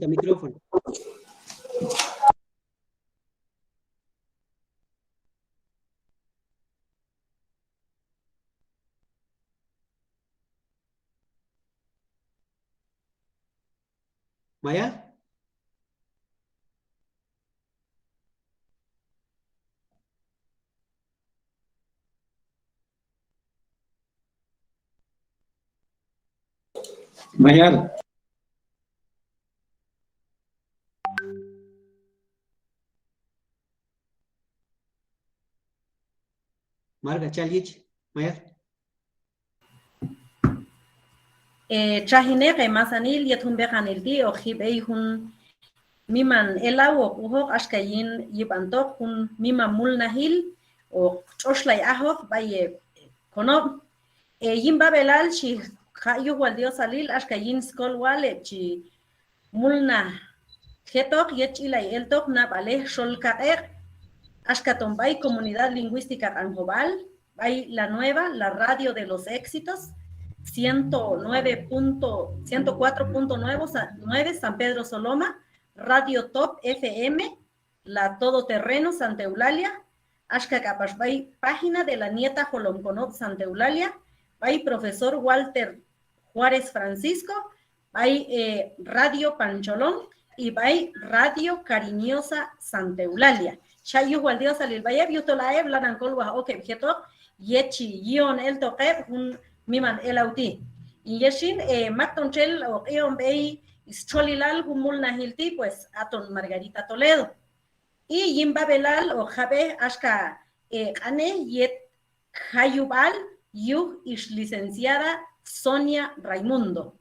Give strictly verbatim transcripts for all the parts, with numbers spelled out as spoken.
ta micrófono. Mayal. Mayal. Marga chal yich, mayal. E, txajineb', e, masanil, yet jun b'eqanil ti' hoq ji b'ey jun miman elaw hoq ujoq, axka yin yib'antoq jun miman mulnajil hoq tx'oxlay ajoq b'ay, e, konob'. E, yin b'ab'elal chi jaq' yuj wal Diosalil, axka yin skolwal heb' chi mulnaj jetoq yet ch'ilay eltoq nab'alej xol kaq'eq', axka ton b'ay Comunidad Lingüística Q'anjob'al, b'ay La Nueva, la radio de los éxitos, ciento nueve punto, ciento cuatro punto nueve Sa-, nueve San Pedro Soloma, Radio Top F M, La Todoterreno Santa Eulalia, axka k'apax b'ay página de La Nieta Jolom Konob' Santa Eulalia, b'ay profesor Walter Juárez Francisco, b'ay, e, Radio Pancholón, y b'ay Radio Cariñosa Santa Eulalia. Chi jaq' yuj wal Diosalil b'ay heb' yujtol a heb' lanan kolwaj ok heb' jetoq yet chi yi'on eltoq heb' jun miman elaw ti'. Yet xin, e, mak ton txel hoq i'on b'ey stxolilal jun mulnajil ti', pues, aton Margarita Toledo. Y yin b'ab'elal hoq jab'ej axka, e, q'anej yet jayub'al yuj ix licenciada Sonia Raimundo.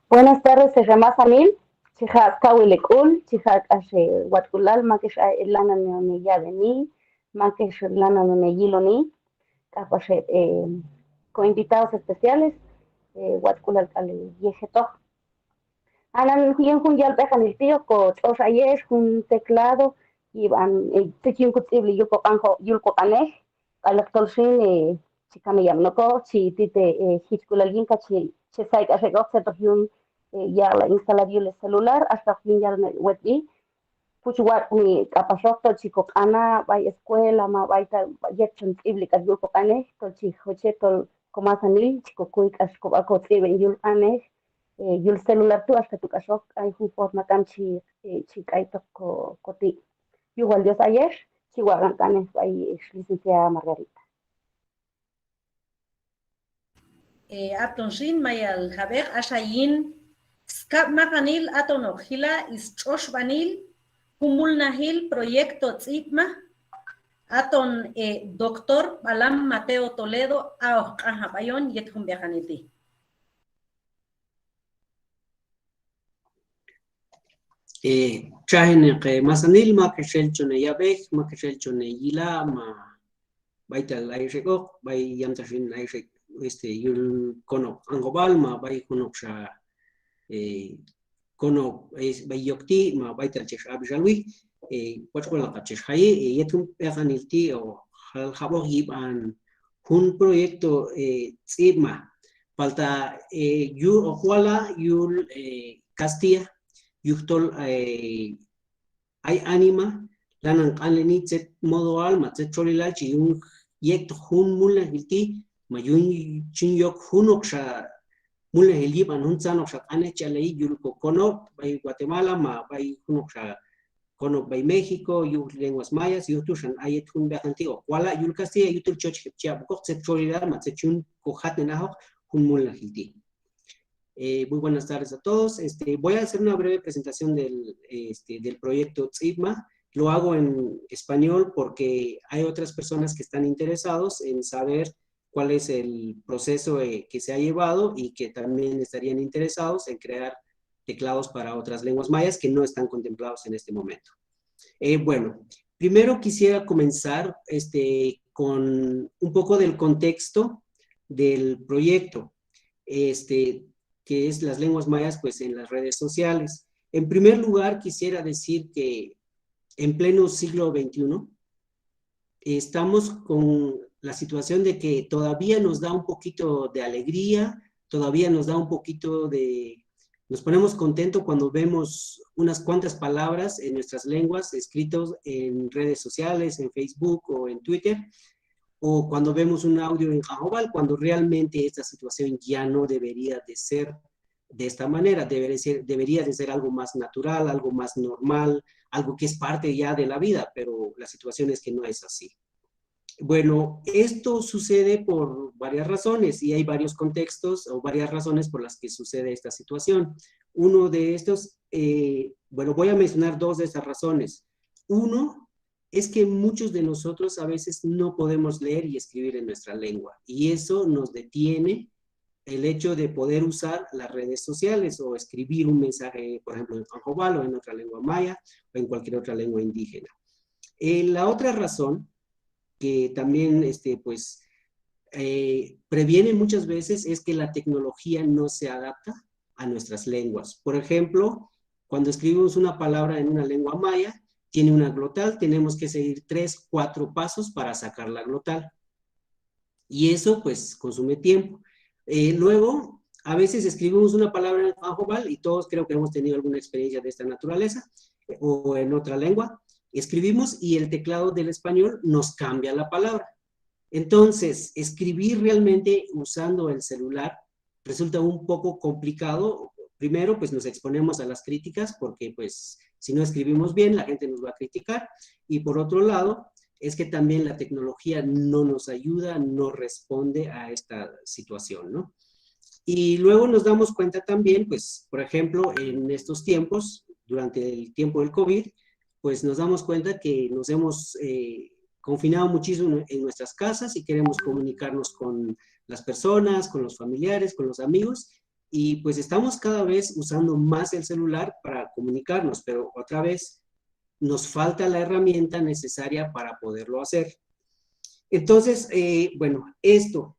Buenas tardes, ex hemasanil. Chi jaq' skawil hek'ul, chi jaq' k'ax, e, watx'k'ulal, mak ex, e, lanan heyab'eni, mak ex lanan heyiloni, k'apax, e, ko invitados especiales, e, watx'k'ulal k'al, e, yet jetoq. Anan yin jun yal b'eqanil ti' hoq kotx'ox ayex jun teclado yib'an, e, tzet chi yun kotz'ib'li yul koq'an, yul koq'anej, k'al hoq tol xin, e, chi kam heyab'en okoq, chi tit, e, jichk'ulal yin kax chi, che say k'ax ek'oq tzet hoq yun, e, yaq'lay instalar yul he celular, axka hoq yun yal wetb'i, puch watx'ni k'apaxoq tol chi koq'ana' b'ay escuela ma b'aytal yet chon tz'ib'li k'al yul koq'anej, tol chi jochej tol komasanil chi kokuy k'ax kob'a kotz'ib'en yul q'anej, e, yul celular tu', axka tu' k'axoq ay jun forma k'am chi, e, chi k'aytoq ko, koti'. Yuj wal Dios ayex, chi waq'an q'anej b'ay ex licenciada Margarita. E, aton xin mayal jab'ej, axa yin skab' maqanil aton hoq jila' stx'oxb'anil jun mulnajil proyecto Tz'ib'ma, aton, e, doctor B'alam Mateo Toledo, a' hoq q'anjab' ayon yet jun b'eqanil ti'. E, txajineb', e, masanil, mak ex el chon heyab'ej, mak ex el chon heyila', ma b'aytal ayex ek'oq, b'ay yamta xin ayex ek', este, yul konob' Q'anjob'al, ma b'ay junoqxa, e, konob', e, b'ay yok ti', ma b'aytal chex ab'ixalwi, e, watx' k'ulal k'al chex jayi, e, yet jun b'eqanil ti' hoq jal jab'oq yib'an jun proyecto, e, Tz'ib'ma. Palta, e, yul hoq wala' yul, e, kastilla, yujtol, e, ay anima lanan q'anleni tzet modoal ma tzet txolilal chi yun yek'toq jun mulnajil ti', ma yun chi yun yok junoqxa mulnajil yib'an juntzanoqxa q'anej chi allay yul kokonob' b'ay Guatemala ma b'ay junoqxa konob' b'ay México, yuj lenguas mayas, yuj tu' xan a yet jun b'eqan ti' hoq wala' yul kastilla, yujtol chi yochej heb' chi yab' okoq tzet txolilal ma tzet chi yun kojatnen ajoq jun mulnajil ti'. Eh, muy buenas tardes a todos. Este, voy a hacer una breve presentación del, este, del proyecto Tz'ib'ma. Lo hago en español porque hay otras personas que están interesados en saber cuál es el proceso, eh, que se ha llevado y que también estarían interesados en crear teclados para otras lenguas mayas que no están contemplados en este momento. Eh, bueno, primero quisiera comenzar, este, con un poco del contexto del proyecto, este, que es las lenguas mayas, pues, en las redes sociales. En primer lugar, quisiera decir que en pleno siglo veintiuno, estamos con la situación de que todavía nos da un poquito de alegría, todavía nos da un poquito de, nos ponemos contento cuando vemos unas cuantas palabras en nuestras lenguas escritos en redes sociales, en Facebook o en Twitter, o cuando vemos un audio en Q'anjob'al, cuando realmente esta situación ya no debería de ser de esta manera, debería ser, debería de ser algo más natural, algo más normal, algo que es parte ya de la vida, pero la situación es que no es así. Bueno, esto sucede por varias razones y hay varios contextos o varias razones por las que sucede esta situación. Uno de estos, eh, bueno, voy a mencionar dos de esas razones. Uno es que muchos de nosotros a veces no podemos leer y escribir en nuestra lengua y eso nos detiene el hecho de poder usar las redes sociales o escribir un mensaje, por ejemplo, en q'anjob'al o en otra lengua maya o en cualquier otra lengua indígena. Eh, la otra razón que también, este, pues, eh, previene muchas veces es que la tecnología no se adapta a nuestras lenguas. Por ejemplo, cuando escribimos una palabra en una lengua maya, tiene una glotal, tenemos que seguir tres, cuatro pasos para sacar la glotal. Y eso, pues, consume tiempo. Eh, luego, a veces escribimos una palabra en q'anjob'al, y todos creo que hemos tenido alguna experiencia de esta naturaleza, eh, o en otra lengua. Escribimos y el teclado del español nos cambia la palabra. Entonces, escribir realmente usando el celular resulta un poco complicado. Primero, pues nos exponemos a las críticas porque, pues, si no escribimos bien, la gente nos va a criticar. Y por otro lado, es que también la tecnología no nos ayuda, no responde a esta situación, ¿no? Y luego nos damos cuenta también, pues, por ejemplo, en estos tiempos, durante el tiempo del COVID, pues nos damos cuenta que nos hemos, eh, confinado muchísimo en nuestras casas y queremos comunicarnos con las personas, con los familiares, con los amigos, y pues estamos cada vez usando más el celular para comunicarnos, pero otra vez nos falta la herramienta necesaria para poderlo hacer. Entonces, eh, bueno, esto.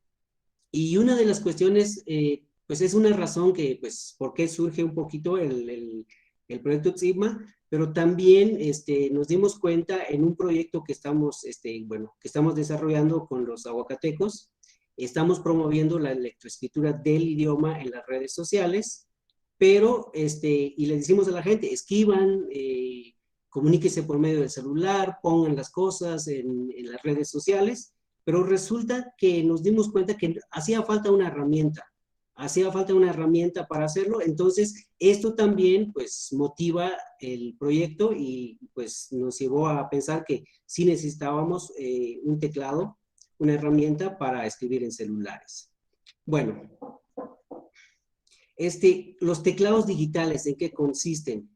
Y una de las cuestiones, eh, pues es una razón que, pues, por qué surge un poquito el, el, el proyecto Tz'ib'ma, pero también, este, nos dimos cuenta en un proyecto que estamos, este, bueno, que estamos desarrollando con los aguacatecos. Estamos promoviendo la lectoescritura del idioma en las redes sociales, pero, este, y le decimos a la gente, escriban, eh, comuníquese por medio del celular, pongan las cosas en, en las redes sociales, pero resulta que nos dimos cuenta que hacía falta una herramienta, hacía falta una herramienta para hacerlo, entonces esto también, pues, motiva el proyecto y, pues, nos llevó a pensar que sí necesitábamos, eh, un teclado, una herramienta para escribir en celulares. Bueno, este, los teclados digitales, ¿en qué consisten?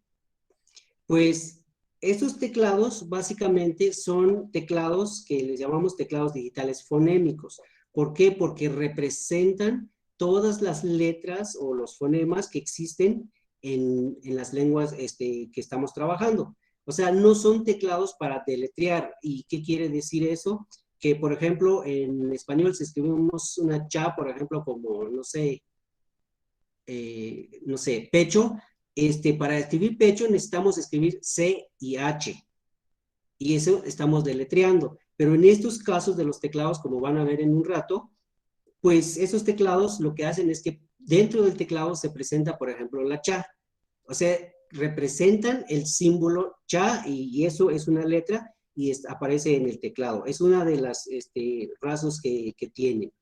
Pues estos teclados básicamente son teclados que les llamamos teclados digitales fonémicos. ¿Por qué? Porque representan todas las letras o los fonemas que existen en, en las lenguas, este, que estamos trabajando. O sea, no son teclados para deletrear. ¿Y qué quiere decir eso? Que, por ejemplo, en español, si escribimos una cha, por ejemplo, como, no sé, eh, no sé, pecho, este, para escribir pecho necesitamos escribir C y H. Y eso estamos deletreando. Pero en estos casos de los teclados, como van a ver en un rato, pues esos teclados lo que hacen es que dentro del teclado se presenta, por ejemplo, la cha. O sea, representan el símbolo cha y, y eso es una letra y es, aparece en el teclado. Es una de las, este, rasgos que, que tiene.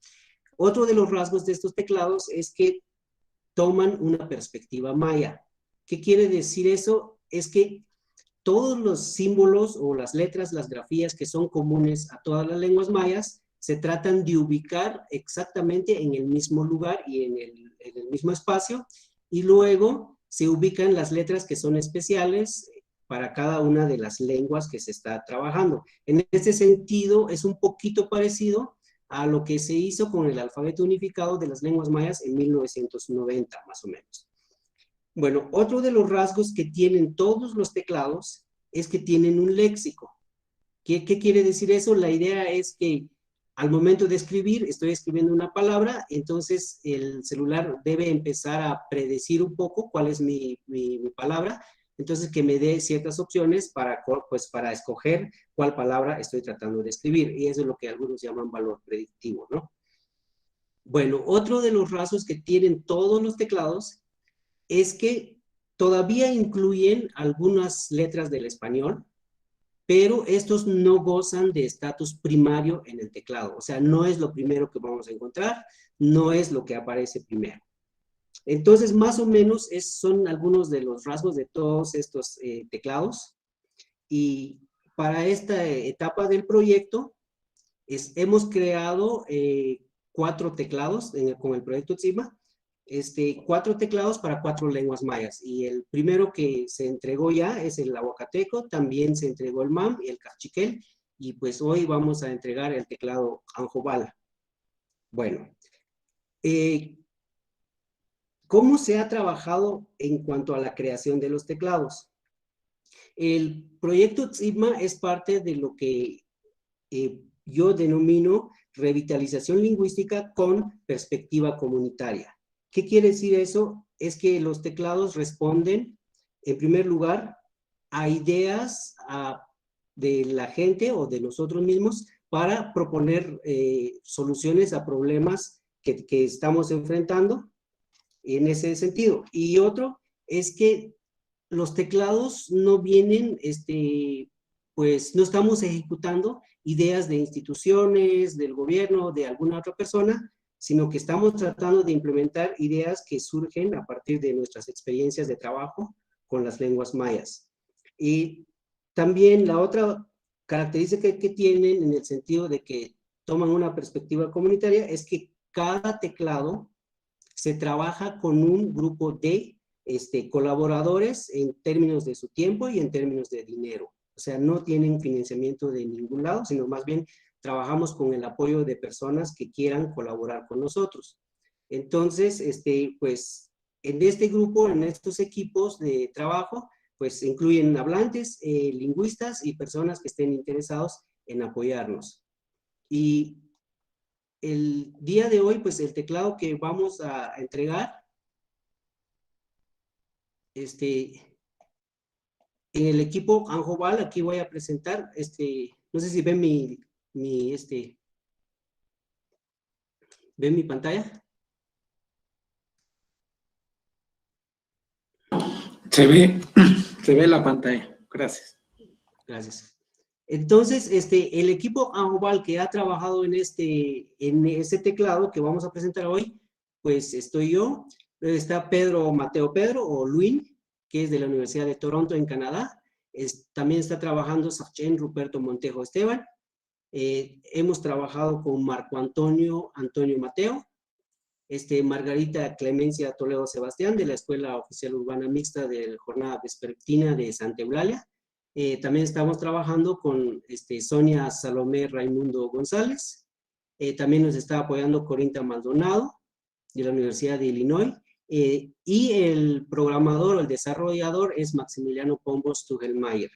Otro de los rasgos de estos teclados es que toman una perspectiva maya. ¿Qué quiere decir eso? Es que todos los símbolos o las letras, las grafías que son comunes a todas las lenguas mayas, se tratan de ubicar exactamente en el mismo lugar y en el, en el mismo espacio, y luego se ubican las letras que son especiales para cada una de las lenguas que se está trabajando. En este sentido, es un poquito parecido a lo que se hizo con el alfabeto unificado de las lenguas mayas en mil novecientos noventa, más o menos. Bueno, otro de los rasgos que tienen todos los teclados es que tienen un léxico. ¿Qué, qué quiere decir eso? La idea es que al momento de escribir, estoy escribiendo una palabra, entonces el celular debe empezar a predecir un poco cuál es mi, mi, mi palabra, entonces que me dé ciertas opciones para, co-, pues, para escoger cuál palabra estoy tratando de escribir, y eso es lo que algunos llaman valor predictivo, ¿no? Bueno, otro de los rasgos que tienen todos los teclados es que todavía incluyen algunas letras del español, pero estos no gozan de estatus primario en el teclado. O sea, no es lo primero que vamos a encontrar, no es lo que aparece primero. Entonces, más o menos, es, son algunos de los rasgos de todos estos, eh, teclados. Y para esta etapa del proyecto, es, hemos creado, eh, cuatro teclados en el, con el proyecto Tz'ib'ma, este, cuatro teclados para cuatro lenguas mayas. Y el primero que se entregó ya es el aguacateco, también se entregó el mam, el kajchikel, y pues hoy vamos a entregar el teclado Q'anjob'al. Bueno, eh, ¿cómo se ha trabajado en cuanto a la creación de los teclados? El proyecto Tz'ib'ma es parte de lo que, eh, yo denomino revitalización lingüística con perspectiva comunitaria. ¿Qué quiere decir eso? Es que los teclados responden, en primer lugar, a ideas, a, de la gente o de nosotros mismos para proponer, eh, soluciones a problemas que, que estamos enfrentando en ese sentido. Y otro es que los teclados no vienen, este, pues, no estamos ejecutando ideas de instituciones, del gobierno, de alguna otra persona, sino que estamos tratando de implementar ideas que surgen a partir de nuestras experiencias de trabajo con las lenguas mayas. Y también la otra característica que tienen en el sentido de que toman una perspectiva comunitaria es que cada teclado se trabaja con un grupo de, este, colaboradores en términos de su tiempo y en términos de dinero. O sea, no tienen financiamiento de ningún lado, sino más bien trabajamos con el apoyo de personas que quieran colaborar con nosotros. Entonces, este, pues, en este grupo, en estos equipos de trabajo, pues, incluyen hablantes, eh, lingüistas y personas que estén interesados en apoyarnos. Y el día de hoy, pues, el teclado que vamos a entregar, este, en el equipo Q'anjob'al, aquí voy a presentar, este, no sé si ven mi, mi, este, ¿ven mi pantalla? Se ve, se ve la pantalla. Gracias. Gracias. Entonces, este, el equipo Q'anjob'al que ha trabajado en este, en este teclado que vamos a presentar hoy, pues estoy yo, está Pedro Mateo Pedro o Luin, que es de la Universidad de Toronto en Canadá. Es, también está trabajando Safchen Ruperto Montejo Esteban. Eh, hemos trabajado con Marco Antonio, Antonio Mateo, este, Margarita Clemencia Toledo Sebastián, de la Escuela Oficial Urbana Mixta de Jornada Vespertina de Santa Eulalia. Eh, también estamos trabajando con, este, Sonia Salomé Raimundo González. Eh, también nos está apoyando Corinta Maldonado, de la Universidad de Illinois. Eh, y el programador o el desarrollador es Maximiliano Pombos Tugelmayer.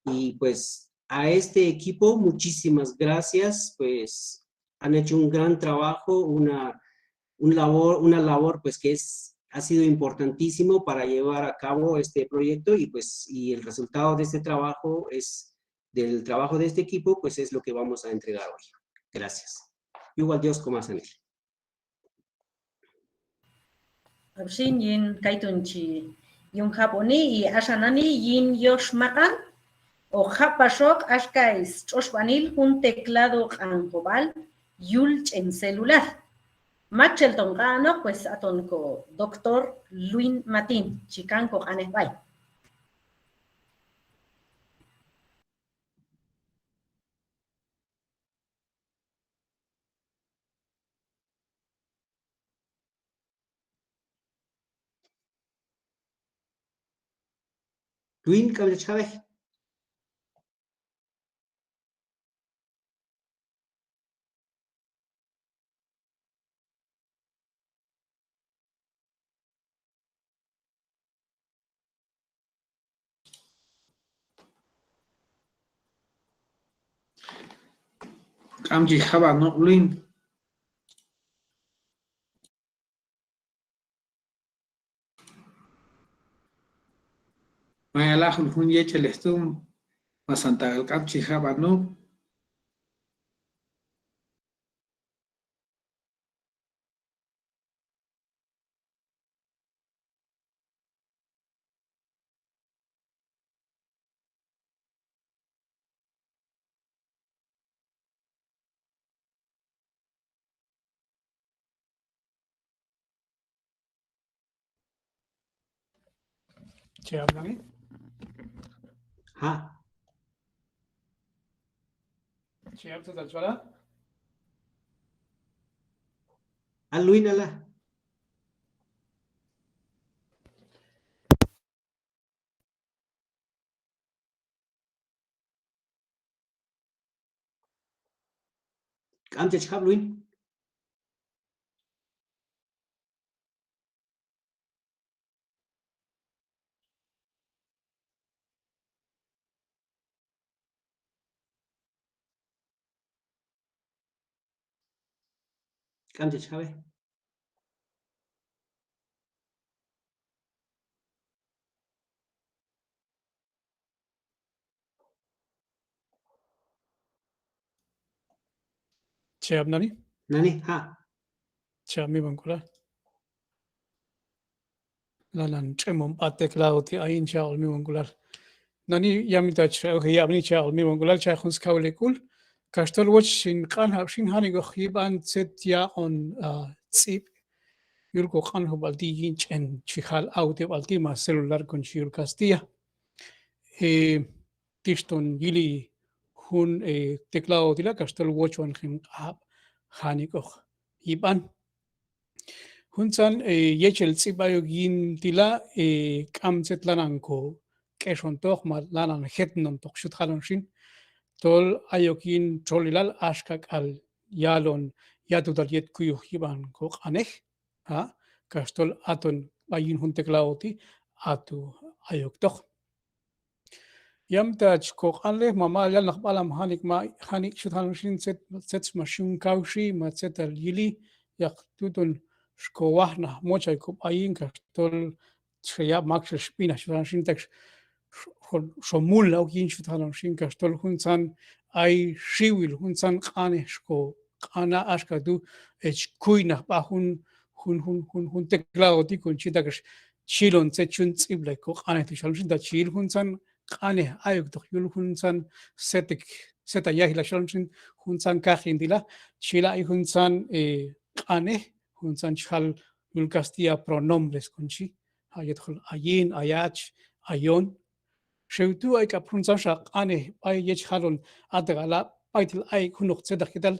Y pues a este equipo, muchísimas gracias, pues han hecho un gran trabajo, una, un labor, una labor pues que es, ha sido importantísimo para llevar a cabo este proyecto y pues, y el resultado de este trabajo es, del trabajo de este equipo, pues es lo que vamos a entregar hoy. Gracias. Yujwal Dios komasanil. K'am xin yin kayton chi yun jab'oni, y axa nani yin yox maq'an hoq jab' paxoq axka stx'oxb'anil jun teclado Q'anjob'al yul ch'en celular. Maktxel ton q'anoq, pues, aton ko doctor Luin Matin, chi kan koq'anej b'ay. Luin, k'am chach jab'ej. K'am chi jab'anoq Luin. Mayal ajul jun yechelej tu', masanta k'am chi jab'anoq. Che ab' nani? Ha'. Che ab' tzet al chwala'. Al Luin ala. K'am chach jab' Luin. K'am chach jab'e. Che ab' nani? Nani, ha'. Che ab' mimank'ulal. Lanan tx'emon b'a teclado ti' ayin, che aq'ol mimank'ulal. Nani, yamita chi oj yab'eni, che aq'ol mimank'ulal, cha jun skawil hek'ul. Kax tol woch chin q'anjab' xin janik'oq yib'an tzet yaq'on, ah, tz'ib' yul koq'anjob'al ti' yin ch'en chi jal awteb'al ti' ma celular kon chi yul kastilla. Eh, tix ton yili jun, eh, teclado ti' la, kax tol wochwan jin q'ab' janik'oq yib'an. Juntzan, eh, yechel tz'ib' ayok yin ti' la, eh, k'am tzet lanan kok'exontoq ma lanan jetnontoq, xhi jalon xin. Tol ayok yin txolilal axka k'al yalon yatutal yet kuyoj yib'an koq'anej, ha', kax tol aton b'ay yin jun teclado ti' a tu' ayoktoq. Yamta chi koq'anlej, ma mayal yal naq b'alam janik' ma janik', xhi jalon xin, tzet, tzet max yun kawxi ma tzetal yili, yaq' tuton xkowaj naq mochal kob'a yin kax tol xeyab' maktxel xb'i naq, xhi jalon xin, tak x-, xo-, xomul naq ok yin, xhi jalon xin, kax tol juntzan ay xiwil juntzan q'anej xko q'ana axka tu', eh, chi kuy naq b'a jun, jun, jun, jun, jun teclado ti' kon chi, tak x-, chi yilon tzet ch'yun tz'ib'lay koq'anej tu', xhi jalon xin. Ta chi yil juntzan q'anej ayoktoq yul juntzan zetek, zeta yajilal, xhi jalon xin, juntzan kaq yin ti' la, chi yila' ay juntzan, eh, q'anej, juntzan chi jal yul kastilla pronombres kon chi, ha' yet jol ayin, ayach, ayon, xew tu' ay k'apax juntzanxa q'anej b'ay yet chi jalon, ata k'ala' b'aytal ay junoq tzetaq yetal,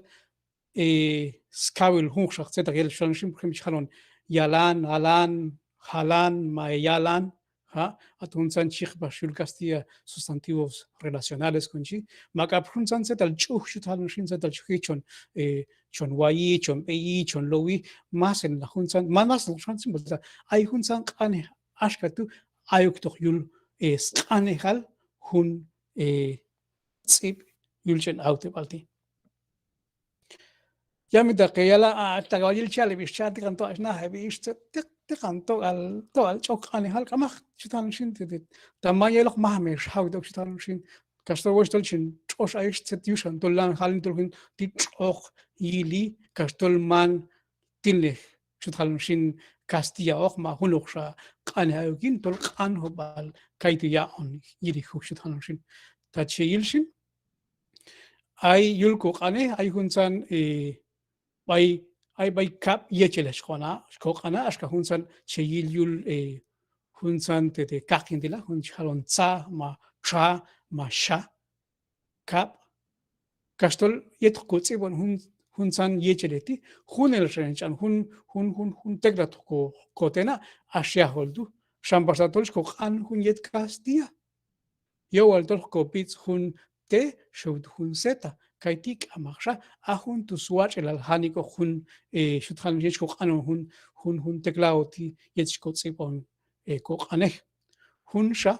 eh, skawil junoqxa tzetaq yel, xhi jalon xin, por ejemplo, chi jalon yalan, alan, jalan, ma yalan, ha', aton juntzan chi yiq pax yul kastilla sustantivos relacionales kon chi, ma k'apax juntzan tzetal ch'uj, xhi jalon xin, tzetal ch'uji chon, eh, chon wayi, chon b'eyi, chon lowi, masanil juntzan, ma-, masanil juntzan, ay juntzan q'anej axka tu' ayoktoq yul, eh, sq'anejal jun, eh, tz'ib' yul ch'en awteb'al ti'. Yamita ke yala', a, ta k'al yil chi yal heb' ix cha', teqan tok'al chi naj heb' ix tzet, teq-, teqan tok'al, tok'al ch'ok q'anejal k'amaq, xhi jalon xin, ti', ti'. Ta man yeloq maj mi xjawtoq, xhi jalon xin. Kax tol woch tol chin tx'ox ayex tzet yuxan tol lanan jal yin tol jun ti' tx'oq yili, kax tol man tilnej, xhi jalon xin, kastilla oq ma junoqxa q'anej ayok yin, tol q'anjob'al kaytu' yaq'on yili juj, xhi jalon xin. Ta che yil xin, ay yul koq'anej, ay juntzan, eh, b'ay, ay b'ay kab' yechelej chi koq'ana, chi koq'ana, axka juntzan che yil yul, eh, juntzan te, te kaq yin ti' la, jun chi jalon tza, ma txa, ma xa, kab'. Kax tol yet hoq kotz'ib'on jun, juntzan yechelej ti', junelxa ch'an jun, jun, jun, jun tecla hoq ko, kotena', ax yajol tu'. Xan pax tatol chi koq'an jun yet kastilla. Yowal tol hoq kob'itz jun T, xew tu' jun Z, kayti' k'amaqxa, a jun tu' swatx'ilal janik'oq jun, eh, xhi jalon yet chi koq'anon jun, jun, jun teclado ti' yet chi kotz'ib'on, eh, koq'anej. Junxa,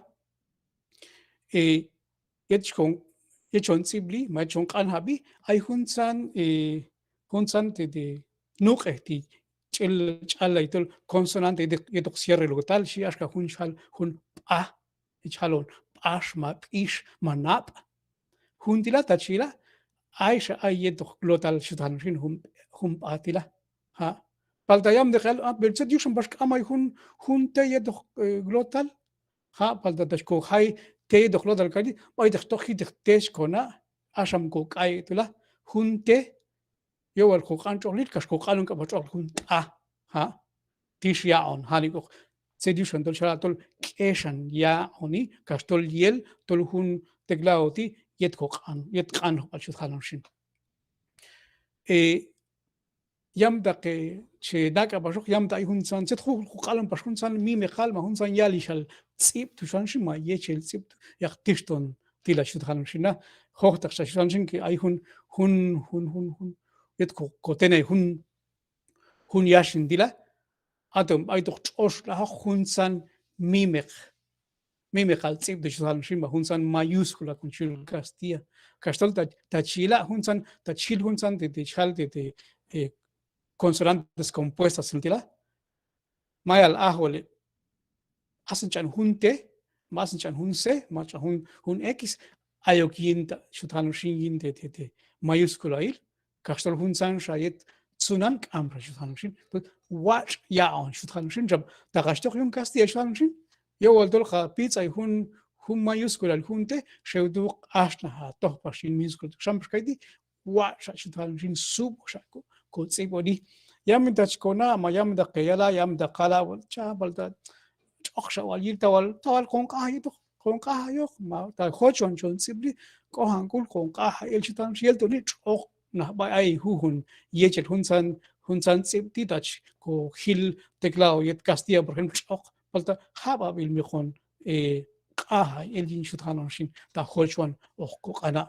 eh, yet chi ko, yet chon tz'ib'li, ma yet chon q'anjab'i, ay juntzan, eh, juntzan te, te nuq'ej ti' ch'el, ch'allay tol consonante yet, yetoq cierre glotal, xhi, axka jun chi jal jun b'a, chi jalon b'ax, ma b'ix, ma nab'. Jun ti' la ta chi yila', ayxa ay yetoq glotal, xhi jalon xin, jun, jun b'a ti' la. Ha'. Palta yamteq yal, ah, pero tzet yuxan pax k'am ay jun, jun T yetoq, eh, glotal. Ha', palta ta chi kojay T yetoq glotal kayti', b'ayteq toj jiteq T chi kona', axa mi kok'ay tu' la, jun T, yowal koq'an tx'oqlil, kax koq'anon k'apax tx'oqlil jun t'a, ha'. Tix yaq'on janik'oq tzet yuxan tol xala' tol k'exan ya'oni, kax tol yel tol jun teclado ti' yet koq'an, yet q'anjob'al xhi jalon xin. E, yamtaq, e, che na' k'apaxoq, yamtaq ay juntzan, tzet juj koq'anlon pax juntzan mimeqal ma juntzan yalixhal tz'ib' tu' xhi jalon xin, ma yechel tz'ib' tu', yaj tixton ti' la xhi jalon xin na, jojtaq xa xhi jalon xin que ay jun, jun, jun, jun, jun, yet ko, kotenay jun, jun yaxin ti' la, aton b'aytoq tx'oxlajoq juntzan mimeq, mimeqal tz'ib' tu' xhi jalon xin, ma juntzan mayúscula kon chi yul kastilla. Kax tol ta, ta chi yila' juntzan, ta chi jil juntzan ti', ti' chi jal ti', ti', e, consonantes compuestas ti' la, mayal ajol heb' asan ch'an jun T, ma asan ch'an jun C, ma ch'an jun, jun X, ayok yin ta, xhi jalon xin yin te, te, te mayúsculail, kax tol juntzanxa yet tzunan k'amxa xhi jalon xin. Pues, watx' ya'on xhi jalon xin, cham, ta kax toq yun kastilla xhi jalon xin, yowal tol ka pitz'ay jun, jun mayúsculail jun T, xew tu' ax na ja toj pax yin minúscula tu', xam pax kayti', watx' xa xhi jalon xin, sub' xa ko, kotz'ib'oni. Yamtaq chi kona', ma yamtaq heyala', yamtaq hala', wal cha, palta tx'oq xa wal yil ta wal, ta wal kon q'anjay yetoq, kon q'anjay yok, ma ta jochwan chon tz'ib'li, k'ojan k'ul kon q'anjay el xhi jalon xin, yel toni tx'oq naj b'ay ay jujun yechel juntzan, juntzan tz'ib' ti' ta chi ko jil teclado yet kastilla, por ejemplo, tx'oq, palta jab'ab'il mi kon, e, q'anjay el yin xhi jalon xin, ta jochwan hoq koq'ana'.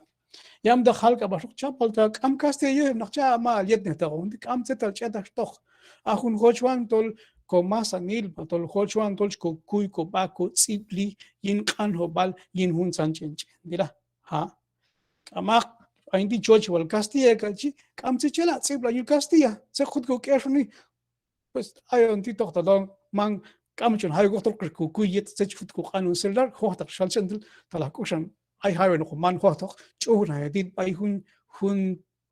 Yamtaq jal k'apaxoq cha, palta k'am kastilla yujeb' naq cha, ma yal yetnej ta jun ti', k'am tzetal ch'etaqtoq. A jun jochwan tol komasanil, ma tol jochwan tol chi kokuy kob'a kotz'ib'li yin q'anjob'al yin juntzan ch'en ch'en ti' la. Ha? K'amaq, ayin ti' chochej wal kastilla k'al chi, k'am tzet chela', tz'ib'lay yul kastilla, tzet jut kok'exoni. Pues ayon ti' toq ta tol man k'am chon jay okoq tol kokuy yet tzet chi jut koq'anon celular, jojtaq xal ch'an ti' la, talaj k'uxan ay jawenoq man jojtaq, ch'uunaj tit b'ay jun, jun,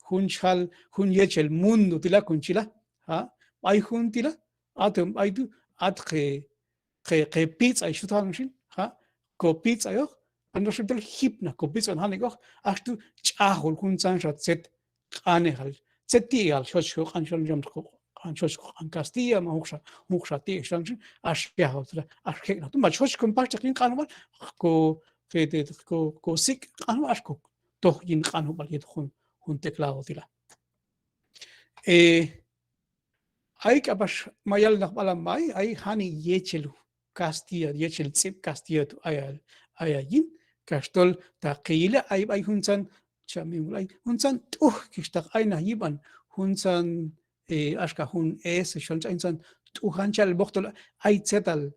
jun xal, jun yechel mundo ti' la kon chi la, ha? B'ay jun ti' la, aton b'ay tu', at ke, ke, ke pitz'ay xhi jalon xin, ha? Ko pitz'ayoq, pero no siempre jipnaj ko pitz'on janik'oq, ax tu' ch'ajol juntzanxa tzet q'anejal, tzet ti'al xhoch koq'an xhi jalon, yam koq'an xhoch koq'an kastilla, ma junoqxa, junoqxa ti' xhi jalon xin, ax yajol tu' la, ax jek'naj tu', ma xhoch kon paxteq yin q'anjob'al, ko, ke, te, ko, ko sik' q'anjob'al, ax ko toj yin q'anjob'al yet jun, jun teclado ti' la. E, ay k'apax mayal naq b'alan b'ay, ay janik' yechel kastilla, yechel tz'ib' kastilla tu' ayay, ayay yin, kax tol ta ke yila' ay b'ay juntzan, cham, ay juntzan t'uj kixtaq ay naq yib'an, juntzan, e, axka jun S, xol ch'ay juntzan t'ujan chal b'oq tol ay tzetal,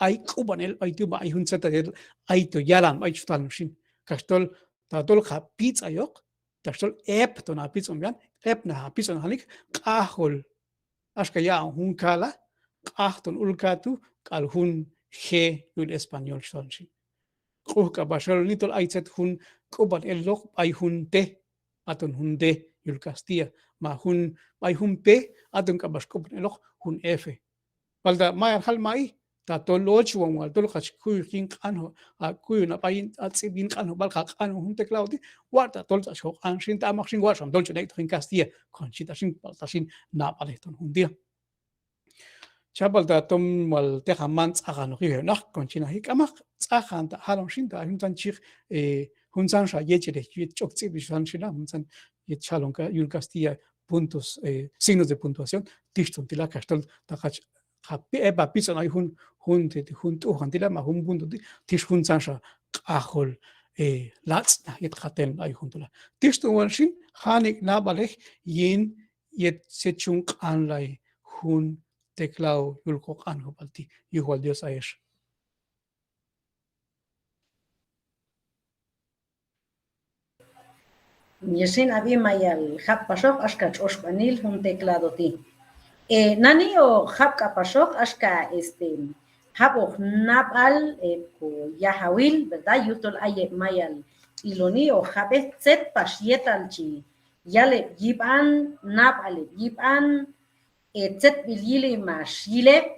ay k'ub'an el b'ay tu' ma ay jun tzetal, ay to yalan b'ay xhi jalon xin. Kax tol, ta tol ka pitz'ayoq, tax tol ep ton ha pitz'on b'ian, ep naj ha pitz'on janik', q'ajol, axka ya'on jun ka la, q'aj ton ul ka tu', k'al jun G yul español xhi jalon xin. K'uj k'apax yaloni tol ay tzet jun k'ub'an eloq b'ay jun T, aton jun D yul kastilla, ma jun b'ay jun P, aton k'apax k'ub'an eloq jun F. Palta mayal jal ma'i, ta tol ochwan wal tol ka chi kuyoq yin q'anjo, ha kuyon ha b'a yin, ha tz'ib' yin q'anjob'al ka q'anon jun teclado ti', watx' ta tol tz'ach koq'an xin, ta amaq xin watx' xam tol chon ek'toq yin kastilla, kon chi ta xin, palta xin nab'alej ton jun ti' la. Cha palta tom wal teqan man tz'aqanoq yuj heb' naq, kon chi naji k'amaq, tz'aqan ta jalon xin, ta ay juntzan chi yiq, e, juntzanxa yechel yet ch'ok tz'ib'il xhi jalon xin la, juntzan yet chi jalon ka-, yul kastilla puntos, e, signos de puntuación, tixton ti' la kax tol ta ka chi, ka pi-, e, pa pitz'on ay jun, jun ti', ti', jun t'ujan ti' la, ma jun punto ti', tix juntzanxa q'ajol, e, latz'naj yet ka ten ay jun tu' la. Tixton wal xin, janik' nab'alej yin yet tzet chun q'anlay jun teclado yul koq'anjob'al ti', yuj wal Dios ayex. Yet xin ab'i mayal jab' paxoq axka tx'oxb'anil jun teclado ti'. E, nani hoq jab' k'apaxoq axka, este, jab'oq nab'al, e, ko yajawil, ¿verdad? Yujtol ay heb' mayal iloni hoq jab'ej tzet pax yetal chi yal heb' yib'an, nab'al heb' yib'an, e, tzetb'il yili max yil heb',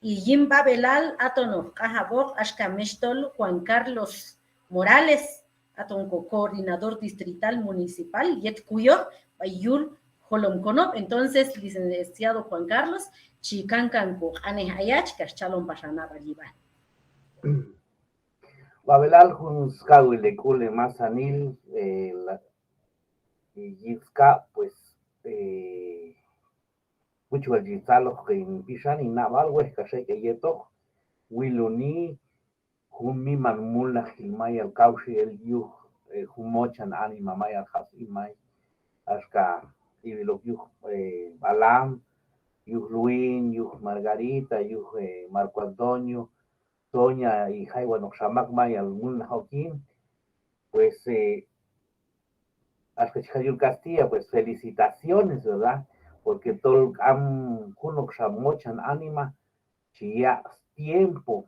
y yin b'ab'elal aton hoq q'anjab'oq axka mextol Juan Carlos Morales, aton ko coordinador distrital municipal yet kuyoj b'ay yul Jolom konob'. Entonces, licenciado Juan Carlos, chi kankan koq'anej ayach kax chalon pax hanab'al yib'an. B'ab'elal jun skawil hek'ul hemasanil, eh, la, yil skab', pues, eh, wuch wal chi tzaloj hin pixan hin nab'al, wej kax ek' heyetoq, wiloni jun miman mulnajil mayal kawxi el yuj, eh, jun mochan anima mayal jab'sb'i may, axka ib'il ok yuj, eh, B'alam, yuj Luin, yuj Margarita, yuj, eh, Marco Antonio, Toña, y jaywanoqxa mak mayal mulnaj ok yin, pues, eh, axka chi jal yul castilla, pues, felicitaciones, ¿verdad? Porque tol k'am junoqxa mochan anima chi yaq' stiempo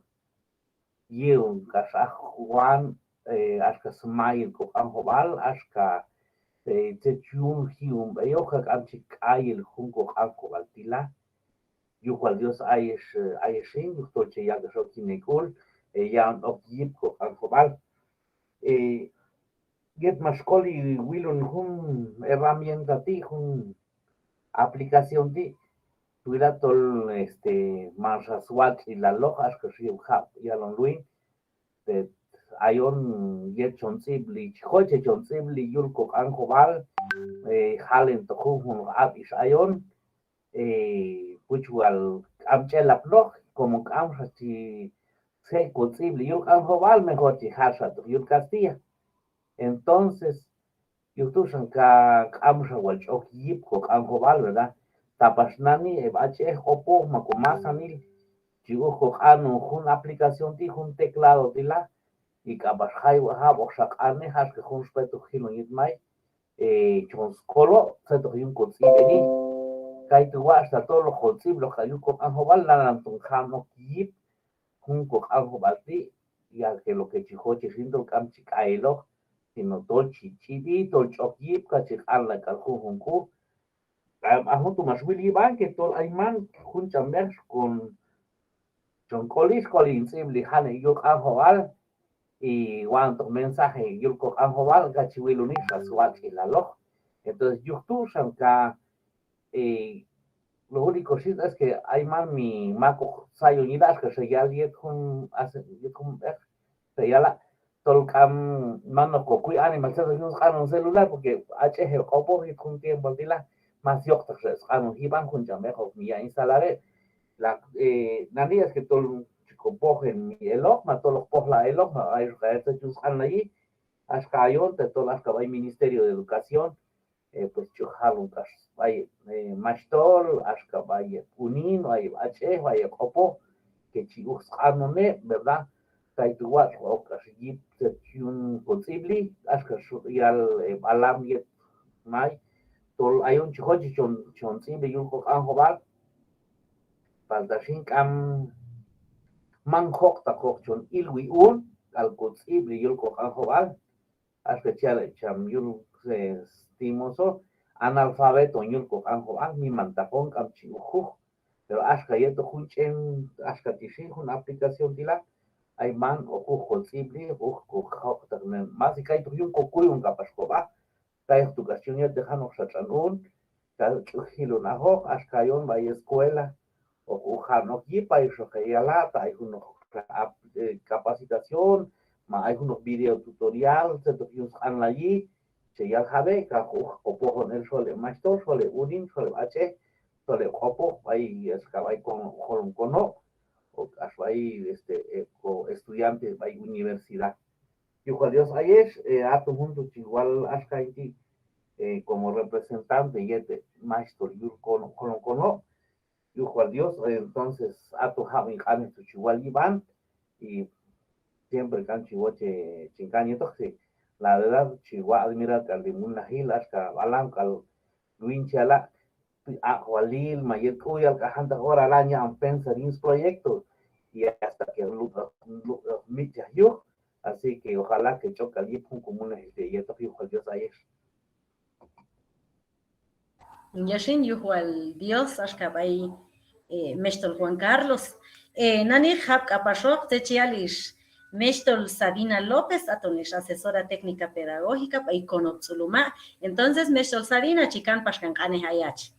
yi'on kax aj wan, eh, axka smayil koq'anjob'al, axka, eh, tzet chi yun ji'on b'eyoka, k'am chi k'ay el jun koq'anjob'al ti' la. Yuj wal Dios ayex, eh, ayex xin, yujtol che yal kax ok yin hek'ul, eh, ya'on ok yip koq'anjob'al. Eh, yet max k'oli wilon jun herramienta ti', jun aplicación ti', wila' tol, este, manxa swatx'ilaloq, axka xi jab' yalon Luin, te ayon yet chon tz'ib'li, chi jochej chon tz'ib'li yul koq'anjob'al, eh, jalentoq jun, jun ab'ix ayon, eh, puch wal k'am ch'el apnoq, como k'amxa chi je' kotz'ib'li yul q'anjob'al, mejor chi jalxatoq yul castilla. Entonces, yuj tu' xan ka k'amxa wal ch'ok yip koq'anjob'al, ¿verdad? Ta pax nani heb' ach'ej, q'opoj ma komasanil chi uj koq'anon jun aplicación ti', jun teclado ti' la, y k'apax jay jab'oqxa q'anej, axka jun xpetoq jilon yet may, eh, chon skolo' tzetoq yun kotz'ib'eni. Kaytu' watx' tatol hoq kotz'ib'loq k'al yul koq'anjob'al, lanan ton jan ok yip jun koq'anjob'al ti', ya que lo que chi jochej xin tol k'am chi k'ayeloq, sino tol chi ch'ib'i, tol ch'ok yip, ka chi q'anlay k'al junjun k'u. A jun tu' max wil yib'an que tol ayman jun ch'an b'ej kon chon k'oli, xk'oli hin tz'ib'li jan ek' yul q'anjob'al, y wa'ontoq mensaje yul koq'anjob'al, ka chi wiloni xa swatx'ilaloq. Entonces, yuj tu' xan ka, eh, lo único xin es que ayman mi mak hoq sayon yila', axka xa yal yet jun, hace, yet jun b'ej, xa yala', tol k'am, man hoq kokuy anima tzet hoq yun sq'anon celular, porque ach'ej heb' q'opoj yet jun tiempoal ti' la, más yojtaq xa sq'anon jib'an, jun ch'an b'ej hoq mi yaq' instalar heb'. La, eh, nani es que tol chi kopojen mi eloq, ma tol hoq pojlay eloq, ma ay, ay tzet yun sq'anlayi, axka ayon te tol axka b'ay Ministerio de Educación, eh, pues chi jalon k'ax b'ay, eh, maxhtol, axka b'ay heb' unin, b'ay heb' ach'ej, b'ay heb' q'opoj, que chi uj sq'anon heb', ¿verdad? Kaytu' watx' hoq ok k'ax yip tzet yun kotz'ib'li, axka xu yal, eh, B'alam yet may, tol ayon chi jochej chon, chon tz'ib'li yul koq'anjob'al, palta xin k'am, man jojtaqoq chon ilwi un k'al kotz'ib'li yul koq'anjob'al, axka chi yal heb' cham yul, eh, Stimoso, analfabeto on yul koq'anjob'al, mimantaq on, k'am chi uj juj. Pero axka yetoq jun ch'en, axka ti' xin jun aplicación ti' la, ayman hoq uj kotz'ib'li, hoq uj kojojtaqnen, más si kaytu' yun kokuyon k'apax kob'a, kaytu' k'ax chi yun yet janoqxa tx'an un, kay chi uj jilon ajoq, axka ayon b'ay escuela, hoq uj jan ok yip, ay xoq heyala', ta ay junoq, eh, capacitación, ma ay junoq video tutorial, tzet hoq yun sq'anlayi, che yal jab'e', ka hoq uj kopojon el xol heb' maxhtol, xol heb' unin, xol heb' ach'ej, xol heb' q'opoj, b'ay, axka b'ay kon, Jolom Konob', o k'ax b'ay, este, eh, ko estudiante b'ay universidad. Yuj wal Dios ayex, eh, haton jun tu' chi wal axka hin ti', eh, como representante yet heb' maxhtol yul Konob', Jolom Konob', yuj wal Dios, eh, entonces, haton jab' hin q'anej tu' chi wal yib'an, y siempre k'am chi woche chin kan yetoq, sí. La verdad, chi wa' admirar k'al hin mulnajil, axka B'alam k'al Luin chi yala', aq'walil ma yet k'u yal k'a jantaq ora lanan yaq'on pensar yin sproyecto, y hasta que lub'oq, lub'oq mitx'chaj yuj, así que ojalá que ch'ok k'al yip jun komulnajil ti' heyetoq, yuj wal Dios ayex. Ya xin, yuj wal Dios, axka b'ay, eh, maxhtol Juan Carlos. Eh, nani jab' k'apaxoq, tzet chi yal ix, Mextol Sabina López, aton ex asesora técnica pedagógica b'ay konob' Tz'uluma'. Entonces, Mextol Sabina, chi kan pax kan q'anej ayach.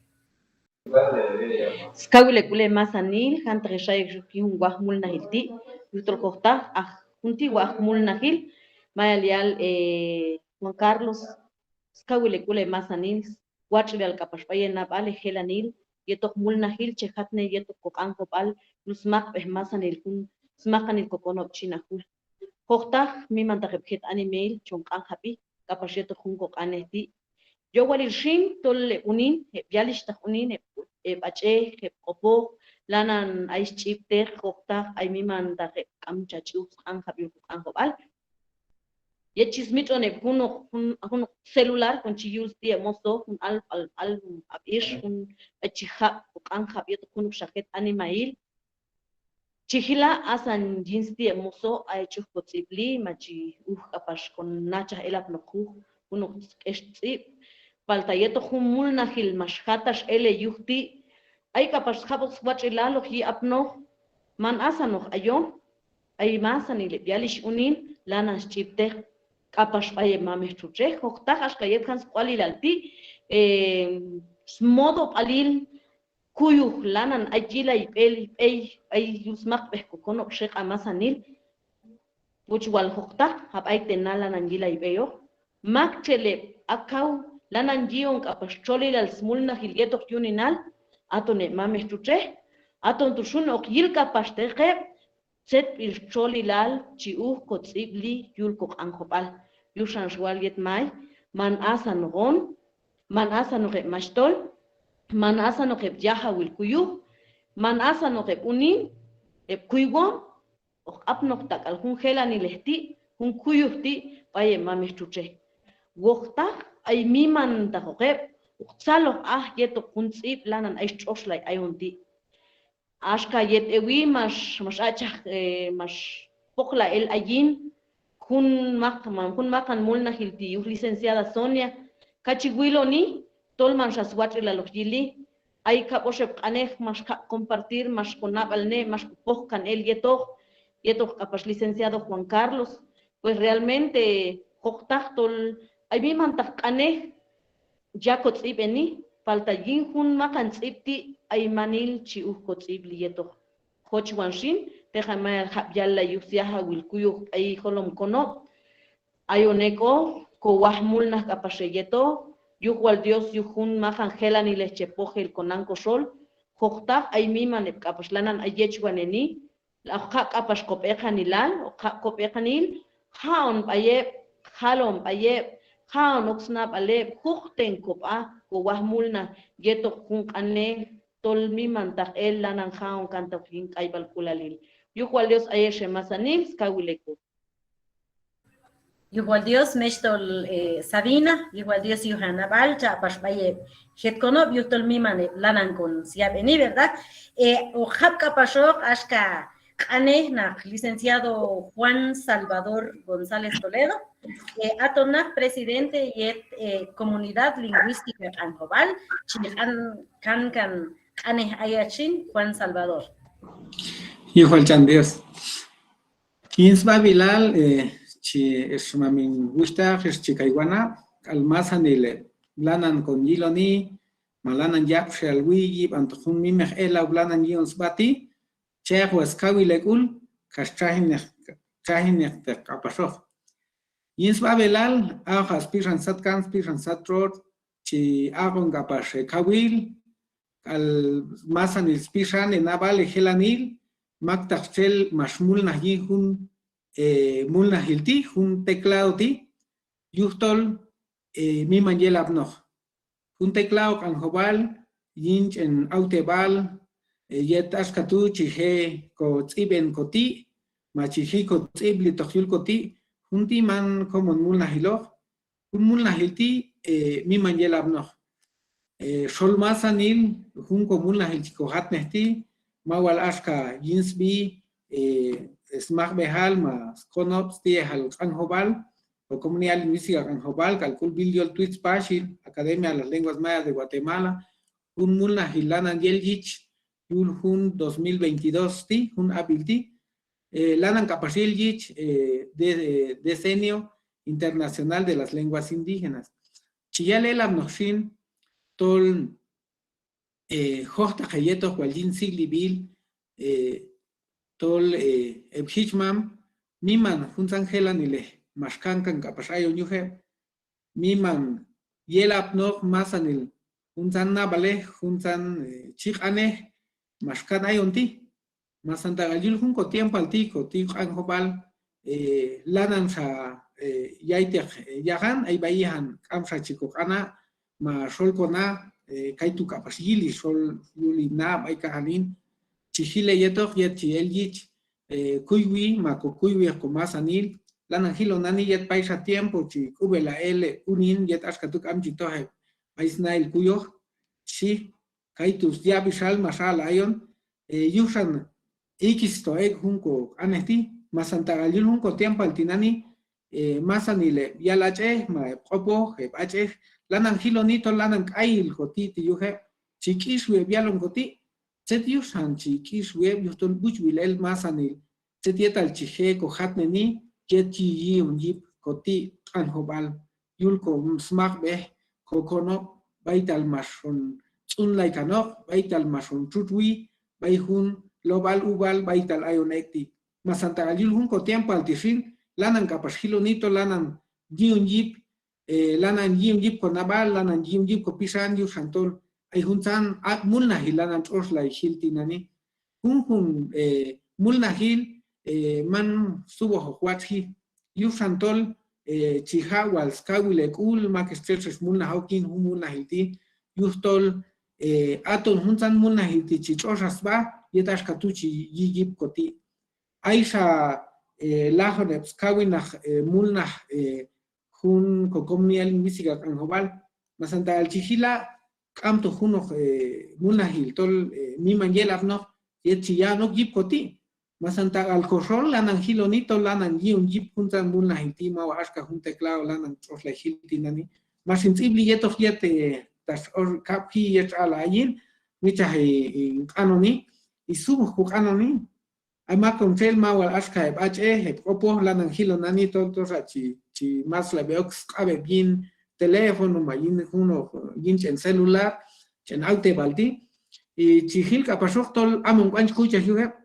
Skawil hek'ul hemasanil, jantaq ex ayok yuj jun waj mulnajil ti', yujtol jojtaq, aj jun ti' waj mulnajil, mayal yal, eh, Juan Carlos, skawil hek'ul hemasanil, watx'ilal k'apax b'ay henab'al, hejelanil, yetoq mulnajil che jatne yetoq koq'anjob'al, yul smaqb'ej masanil jun smaqanil kokonob' Chinajul. Jojtaq, mimantaq heb' jet animahil chon q'anjab'i k'apax yetoq jun koq'anej ti'. Yowalil xin tol heb' unin, heb' yalixhtaq unin, heb', heb' ach'ej, heb' q'opoj, lanan ay sch'ib'tej, jojtaq, ay mimantaq heb' k'am cha ch'uj sq'anjab' yul koq'anjob'al. Yet chi smitx'on heb' junoq, jun, junoq celular, kon chi yul sti' heb' moso, jun al, al, al, ab'ix, jun, b'ay chi jab' koq'anjab' yetoq junoqxa jet animahil. Chi jila', asan yin sti' heb' moso, ay ch'uj kotz'ib'li, ma chi uj k'apax kon nachaj elapnoq juj junoq k'ex tz'ib', palta yetoq jun mulnajil max jatax el heyuj ti', ay k'apax sjab'oq swatx'ilal hoq yi' apnoq, man asanoq ayon, ay masanil heb' yalixh unin lanan sch'ib'tej k'apax b'ay heb' mamej txutxej, jojtaq axka yet jan sk'ualilal ti', eh, smodob'alil kuyuj lanan ay yilay b'ey, b'ey, b'ay yul smaqb'ej kokonob' xeq'a masanil, puch wal jojtaq, a b'ay te' na lanan yilay b'eyoq, maktxel heb' akaw lanan yi'on k'apax txolilal smulnajil yetoq yuninal, aton heb' mamej txutxej, aton tu' xun hoq yil k'apax teq heb' tzetb'il txolilal chi uj kotz'ib'li yul koq'anjob'al. Yuxan xwal yet may, man asanoq on, man asanoq heb' maxhtol, man asanoq heb' yajawil kuyuj, man asanoq heb' unin, heb' kuywom, hoq apnoq tak'al jun jelanilej ti', jun kuyuj ti' b'ay heb' mamej txutxej. Wojtaq, ay mimantajoq heb' hoq tzaloj aj yetoq jun tz'ib' lanan ay stx'oxlay ayon ti'. Axka yet ewi max, max achaj, eh, max poqlay el ayin jun maq-, ma-, jun maqan mulnajil ti' yuj licenciada Sonia, kachi wiloni tol manxa swatx'ilal hoq yili. Ay kab' oxeb' q'anej max kaq' compartir, max konab'alne', max kopoq kan el yetoq, yetoq k'apax licenciado Juan Carlos. Pues realmente jojtaq tol ay mimantaq q'anej ya kotz'ib'eni, palta yin jun maqan tz'ib' ti' aymanil chi uj kotz'ib'li yetoq. Jochwan xin, teqan mayal jab' yallay yuj syajawil kuyuj b'ay jolom konob', ayon ek'oq kowaj mulnaj k'apax heyetoq, yuj wal Dios yuj jun maqan jelanilej che pojel konan koxol, jojtaq ay miman heb' k'apax lanan ay yechwaneni, hoq jaq' k'apax kob'eqanilal, hoq jaq' kob'eqanil, ja'on b'ay heb', jalon b'ay heb', ja'on ok snab'al heb', juqten kob'a kowaj mulnaj yetoq jun q'anej tol mimantaq el lanan ja'on kantoq yin k'ayb'alk'ulalil. Yuj wal Dios ayex hemasanil, skawil hek'ul. Yuj wal Dios, mextol, eh, Sabina, yuj wal Dios yuj hanab'al, cha' pax b'ay heb' jet konob', yujtol miman heb' lanan kon syab'eni, ¿verdad? Eh, hoq jab' k'apaxoq axka q'anej naq licenciado Juan Salvador González Toledo, eh, aton naq presidente yet, eh, Comunidad Lingüística Q'anjob'al, chi q'an-, kankan q'anej ayach xin, Juan Salvador. Yuj wal cham Dios. Yin sb'ab'ilal, eh, chi ex mamin wuxhtaq, ex chikay wanab', k'al masanil heb' lanan kon yiloni, ma lanan yab'xel wiy yib'antoq jun mimeq elaw lanan yi'on sb'a ti', chejwa skawil hek'ul, kax txajineq, txajineqteq k'apaxoq. Yin sb'ab'ilal, aq'oj spixan satkan, spixan sat tx'otx', chi aq'on k'apax hekawil, k'al masanil spixan henab'al hejelanil, maktaq txel max mulnaj yin jun, eh, mulnajil ti', jun teclado ti', yujtol, eh, miman yelapnoq. Jun teclado Q'anjob'al, yin ch'en awteb'al, eh, yet axka tu' chi je' kotz'ib'en koti', ma chi ji' kotz'ib'litoq yul koti', jun ti' man komon mulnajiloq, jun mulnajil ti', eh, miman yelapnoq. Eh, xol masanil, jun komulnajil chi kojatnej ti', ma wal axka yin sb'i, eh, smaqb'ejal ma skonob' sti'ejal Q'anjob'al, o Comunidad Lingüística Q'anjob'al, k'al k'ulb'il yol twitz paxil, Academia de las Lenguas Mayas de Guatemala, jun mulnajil lanan yel yich, yul jun dos mil veintidós ti', jun ab'il ti', eh, lanan k'apax yil yich, eh, de-, eh, Decenio Internacional de las Lenguas Indígenas. Chi yal elapnoq xin tol, eh, jojtaq heyetoq wal yin sik'lib'il, eh, tol, eh, heb' jichmam miman juntzan jelanilej max kankan k'apax ayon yuj heb', miman yelapnoq masanil juntzan nab'alej, juntzan, eh, chi q'anej max kan ayon ti'. Masanta k'al yul jun ko tiempoal ti', ko ti' Q'anjob'al, eh, lananxa, eh, yayteq, eh, yajan, ay b'ay ijan k'amxa chi ko q'ana', ma xol ko na, eh, kaytu' k'apax yili xol yul hin na b'ay kajan hin, chi jil heyetoq yet chi el yich, eh, kuywi, ma ko kuywi ko masanil, lanan jilon nani yet payxa tiempo chi k'ub'elay el heb' unin yet axka tu' k'am chi toj heb' b'ay snahil kuyoj, xhi. Kaytu' yab'ixal max aq'lay ayon, eh, yuj xan ikis to ek' jun ko q'anej ti', masanta k'al yul jun ko tiempoal tinani', eh, masanil heb' yal ach'ej, ma heb' q'opoj, heb' ach'ej, lanan jiloni tol lanan k'ayil ko ti' ti' yuj heb', chi k'ixwi heb' yalon ko ti', tzet yuj xan chi k'ixwi heb' yujtol b'uchb'il el masanil tzet yetal chi je' ko jatneni yet chi yi'on yip ko ti' Q'anjob'al yul ko smaqb'ej, ko konob', b'aytal max on tz'unlay kanoq, b'aytal max on txutxwi b'ay jun lob'al ub'al b'aytal ayon ek' ti'. Masanta k'al yul jun ko tiempoal ti' xin, lanan k'apax jiloni tol lanan yi'on yip, eh, lanan yi'on yip ko nab'al, lanan yi'on yip ko pixan, yuj xan tol ay juntzan ak' mulnajil lanan tx'oxlay jil tinani'. Junjun, eh, mulnajil, eh, man sub'ojoq watx'ji. Yuj xan tol, eh, chi ja' wal skawil hek'ul, mak hex txel xex mulnaj ok yin jun mulnajil ti'. Yujtol, eh, aton juntzan mulnajil ti' chi tx'ox ha sb'a yet axka tu' chi yi' yip ko ti'. Ayxa, eh, lajon heb' skawinaq, eh, mulnaj, eh, jun ko comunidad lingüística Q'anjob'al. Masanta k'al chi jila', k'amto junoq, eh, mulnajil tol, eh, miman yelapnoq yet chi ya'on ok yip ko ti'. Masanta k'al ko xol lanan jiloni tol lanan yi'on yip juntzan mulnajil ti', ma wal axka jun teclado lanan tx'oxlay jil tinani'. Max hin tz'ib'li yetoq yet, eh, tax or kab'ji yet x'aq'lay ayin, mitx'chaj, eh, hin q'anoni, y sub'oq ko q'anoni, ay mak on txel ma wal axka heb' ach'ej, heb' q'opoj, lanan jilon nani tol toxa chi, chi maslab'ej ok sq'ab' heb' yin teléfono ma yin junoq, yin ch'en celular, ch'en awteb'al ti'. Y chi jil k'apaxoq tol amon k'uan chi kuychaj yuj heb'.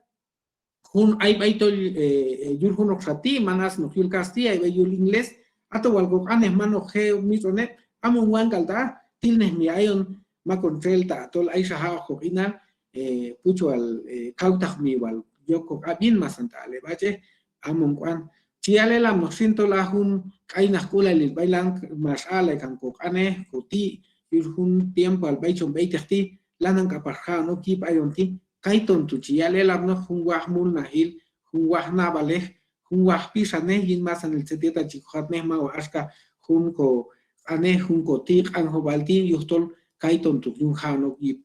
Jun ay b'ay tol, eh, eh, yul junoqxa ti', man asnoq yul kastilla, ay b'ay yul inglés, ato wal ko q'anej man hoq je' mitx'on heb', amon wan k'al ta', tilnej mi ayon, mak on txel ta' tol ayxa ja'oq ko q'inal, eh, puch wal, eh, kawtaq mi wal yok ko q'ab' yin, masanta k'al heb' ach'ej, amon k'uan. Chi yal elapnoq xin tol a jun k'aynaq k'ulalil b'ay lan max aq'lay kan ko q'anej, ko ti', yul jun tiempoal b'ay chon b'eyteq ti', lanan k'apax ja'on ok yip ayon ti', kaytontu' chi yal elapnoq jun waj mulnajil, jun waj nab'alej, jun waj pixanej yin masanil tzet yetal chi ko jatnej ma wal axka jun ko q'anej, jun ko ti' Q'anjob'al ti', yujtol kaytontu' yun ja'on ok yip.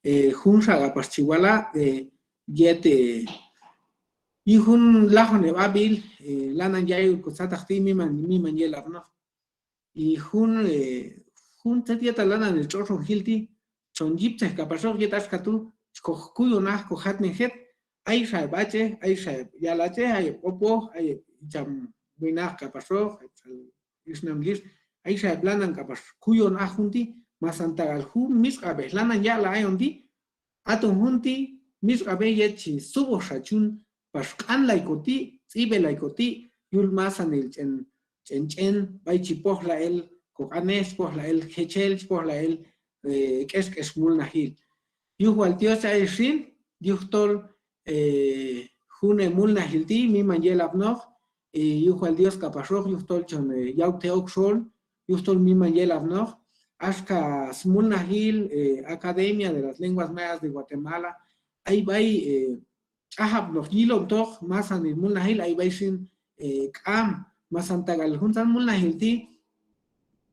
Eh, junxa k'apax chi wala', eh, yet, eh, yin jun lajoneb' ab'il, eh, lanan yayok ko sataq ti' miman, miman yelapnoq. Y jun, eh, jun tzet yetal lanan tx'oxon jil ti', chon yiptzej k'apaxoq yet axka tu' chi ko kuyon aj ko jatnen jet, ayxa heb' ach'ej, ayxa heb' yal ach'ej, ay heb' q'opoj, ay heb' icham winaq k'apaxoq, heb' ixnam lix, ayxa heb' lanan k'apax kuyon aj jun ti', masanta k'al jun mitx'q'ab'ej lanan yaq'lay ayon ti', aton jun ti' mitx'q'ab'ej yet chi sub'ojxa ch'yun pax q'anlay ko ti', tz'ib'elay ko ti', yul masanil ch'en, ch'en, ch'en b'ay chi pojlay el ko q'anej, chi pojlay el jechel, chi pojlay el, eh, k'exk'ex mulnajil. Yuj wal Dios ayex xin, yujtol, eh, jun heb' mulnajil ti' miman yelapnoq, eh, yuj wal Dios k'apaxoq, yujtol chon, eh, yawtej ok xol, yujtol miman yelapnoq, axka smulnajil, eh, Academia de las Lenguas Mayas de Guatemala, ay b'ay, eh, ch'ajapnoq yilontoq masanil mulnajil, ay b'ay xin, eh, k'am, masanta k'al juntzan mulnajil ti',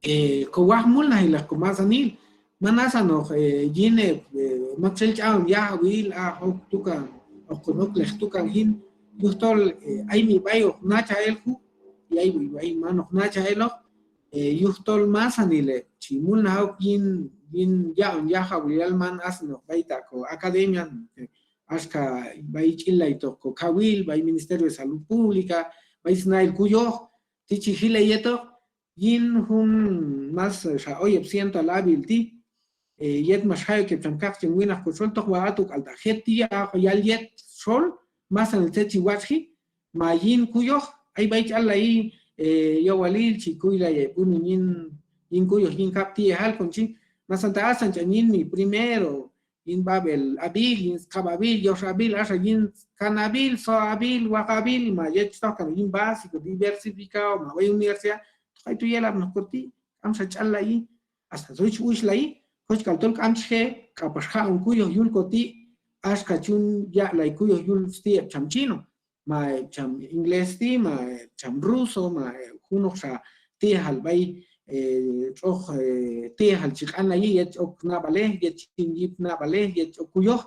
eh, ko waj mulnajilaq ko masanil, man asanoq, eh, yin, eh, maktxel ch'a'on yajawil, a, hoq tukan, hoq kon oklej tukan jin, yujtol, eh, ay mi b'ay hoq nachaj el juj, y ay mi b'ay man hoq nachaj eloq, eh, yujtol masanil heb' chi mulnaj ok yin, yin yaq'on yajawilal man asanoq b'ayta' ko academia, eh, axka b'ay ch'illaytoq kokawil, b'ay Ministerio de Salud Pública, b'ay snahil kuyoj, ti' chi jilay yetoq, yin jun más xa oyeb' cientoal ab'il ti', eh, yet max jay ok heb' cham kaqchen winaq koxol, tok wal ato k'al ta' jet ti' yaq' yal yet xol, masanil tzet chi watx'ji, ma yin kuyoj, ay b'ay ch'allayi, eh, yowalil chi kuylay heb' unin yin, yin kuyoj yin kab' ti'ejal kon chi, masanta asan ch'an yin mi primero, yin b'ab'el ab'il, yin skab' ab'il, yox ab'il, axa yin kan ab'il, so ab'il, waq ab'il, ma yet chi tojkan yin básico, diversificado, ma b'ay universidad, tok ay tu' yelapnoq koti', k'amxa ch'allayi, hasta tol chi uchlayi, jochk'al tol k'am chi je' k'apax ja'on kuyoj yul koti', axka ch'un yaq'lay kuyoj yul sti' heb' cham chino, ma heb' cham inglés ti', ma heb' cham ruso, ma heb' junoqxa ti'ejal b'ay, eh, tx'oq, eh, ti'ejal chi q'anlayi, yet chi ok nab'alej, yet chin yip nab'alej, yet chi ok kuyoj.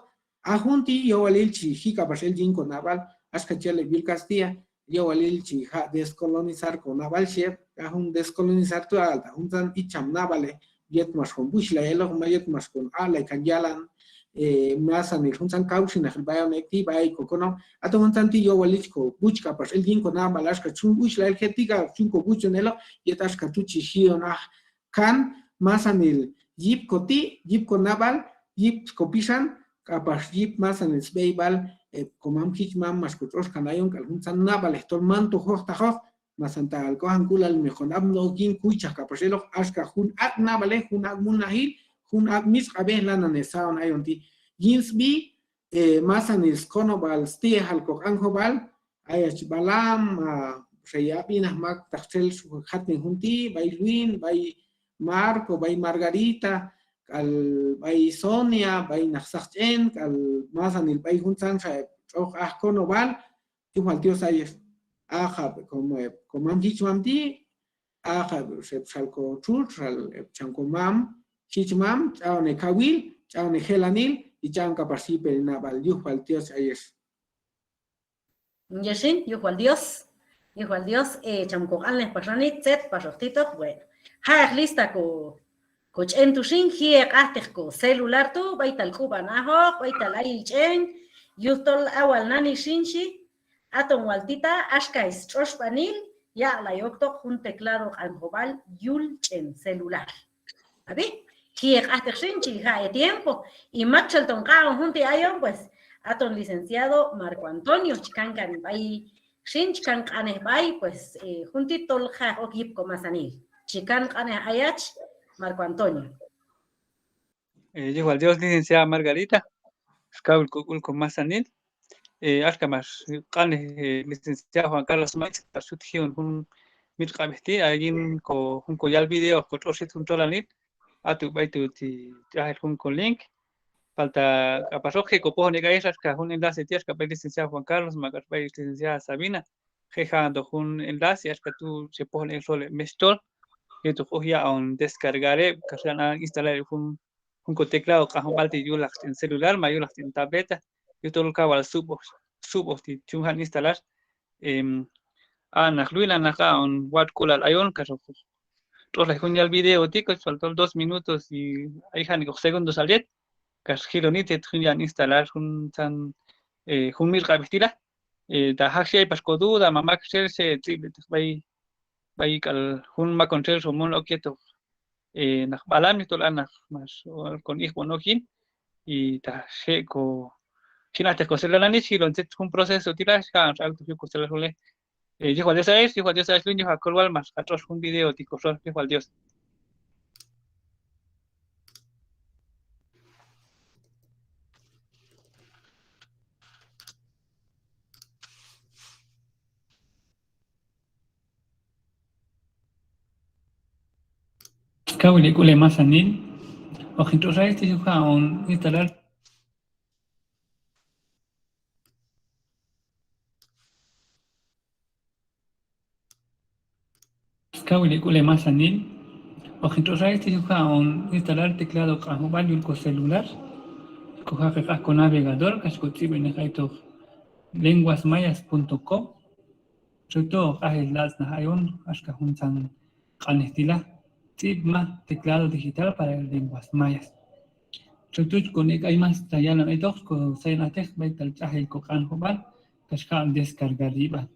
A jun ti' yowalil chi ji' k'apax el yin konab'al, axka chi yal heb' yul kastilla, yowalil chi jaq' descolonizar konab'al xi heb', a jun descolonizar tu' a ta juntzan icham nab'alej, yet max kon b'uchlay eloq, ma yet max kon aq'lay kan yalan, eh, masanil juntzan kawxinaqil b'ay on ek' ti', b'ay kokonob', aton juntzan ti' yowalil chi kob'uch k'apax el yin konab'al, axka ch'un b'uchlay el jet ti' k'apax ch'un kob'uchon eloq, yet axka tu' chi ji'on aj kan masanil yip koti', yip konab'al, yip kopixan, k'apax yip masanil sb'eyb'al heb' komam jichmam max kotx'ox kan ayon k'al juntzan nab'alej tol manto jojtaqoq, masanta k'al k'ojank'ulal mi kon apnoq ok yin kuychaj k'apax eloq, axka jun ak' nab'alej, jun ak' mulnajil, jun ak' mitx'q'ab'ej lanan hesa'on ayon ti'. Yin sb'i, eh, masanil skonob'al sti'ejal koq'anjob'al, ayach Balaam, ah, xey ab'inaj mak taq txel jatnen jun ti', b'ay Luin, b'ay Marco, b'ay Margarita, k'al b'ay Sonia, b'ay naq saqch'en, k'al masanil b'ay juntzanxa heb' tx'oq aj konob'al, yujwal Dios ayex. Aqab' heb' komam jichmam ti', aqab' heb' xal kotxutx, xal heb' cham komam jichmam, ch'a'on hekawil, ch'a'on hejelanil, y ch'a'on k'apax yipel henab'al, yujwal Dios ayex. Yexin, yujwal Dios, yujwal Dios, eh, cham koq'anlej pax nani, tzet pax hoq titoq, bueno. Ja'eq lista ko, koch'en tu' xin, ji' heq'ajteq kocelular tu', b'aytal k'ub'an ajoq, b'aytal ayil ch'en, yujtol a wal nani xin xhi, aton wal tita, axka stx'oxb'anil, yaq'lay oktoq jun teclado q'anjob'al yul ch'en celular. Ab'i, ji' heq'ajteq xin chi ja' hetiempo. Y maktxel ton q'aq'on jun ti' ayon, pues, aton licenciado Marco Antonio, chi kankan b'ay xin, chi kan q'anej b'ay, pues, eh, jun ti' tol ja'eq ok yip komasanil. Chi kan q'anej ayach, Marco Antonio. Eh, yujwal Dios, licenciada Margarita, skawil kok'ul komasanil. Eh, axka max q'anej, eh, licenciado Juan Carlos Maíz, max yut ji'on jun mitx'q'ab'ej ti', a yin ko, jun koyal video, kotx'ox yet jun txolanil, a tu' b'ay tu' chi, chi ajel jun kolink, palta k'apax hoq je' kopojon ek' ayex axka jun enlace ti', axka b'ay licenciado Juan Carlos, ma k'ax b'ay licenciada Sabina, je' ja'ontoq jun enlace, axka tu' che pojon el xol heb' mexhtol, yetoq hoq yaq'on descargar heb', kax yaq'on instalar heb' jun, jun koteclado q'anjob'al ti' yulaq ch'en celular, ma yulaq ch'en tableta, yujtol kawal sub'oj, sub'oj ti' chun jan instalar, em, a naq Luin, a naq aq'on watx'k'ulal ayon, kax hoq tx'oxlay jun yal video ti', kax wal tol dos minutos y ay janik'oq segundosal yet, kax jiloni tzet jun yaq'on instalar juntzan, eh, jun mitx'q'ab'ej ti' la. Eh, ta jaq xhi ay pax koduda, ma maktxel, che tz'ib'lejteq b'ay, b'ay k'al jun mak on txel xon mon ok yetoq, eh, naq b'alam, yujtol a naq max wal kon ijb'on ok yin, y ta je' ko, jin ajteq kocelular nani, jilon tzet jun proceso ti' la, ja'on xa oktoq yul kocelular jun le. Eh, yujwal Dios ayex, yujwal Dios ayex Luin, yujwal kolwal max ja tx'ox jun video ti' koxol, yujwal Dios. Skawil hek'ul hemasanil, hoq hin tx'ox ayex ti' yuj ja'on instalar. Skawil hek'ul hemasanil, hoq hin tx'ox ayex ti' yuj ja'on instalar teclado q'anjob'al yul kocelular. Kojaqeq aj konavegador kax kotz'ib'eneq aytoq lenguasmayas punto com. Xew tu' hoq ajel latz'naj ayon axka juntzan q'anej ti' la: tz'ib'ma, teclado digital para lenguas mayas. Xew tu' chi kon ek' ay más ta yalan aytoq, ko sayon ajteq b'aytal tx'ajil ko q'anjob'al, kax jaq'on descargar yib'an.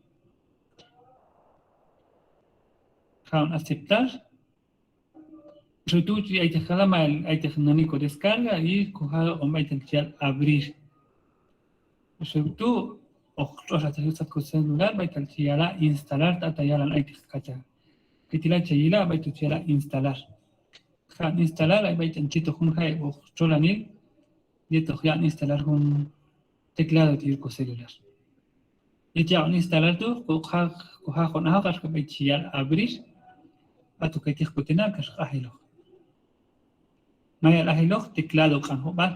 Jaq'on aceptar. Xew tu' chi ayteq kala' ma ayteq nani ko descarga, y ko jaq'on b'aytal chi yal abrir. Xew tu' hoq tx'oxaj ta yul sat ko celular b'aytal chi yala' instalar, ta, ta yalan ayteq kacha. Kay ti la cha yila' b'aytal chi yala' instalar. Jaq'on instalar, ay b'ay ch'an chitoq jun jayeb'oq txolanil yetoq yaq'on instalar jun teclado ti' yul ko celular. Yet yaq'on instalar tu', ko ja-, ko jaq'on ajoq axka b'ay chi yal abrir. Ato kay ti' ko tena' kax q'ajeloq. Mayal q'ajeloq teclado q'anjob'al.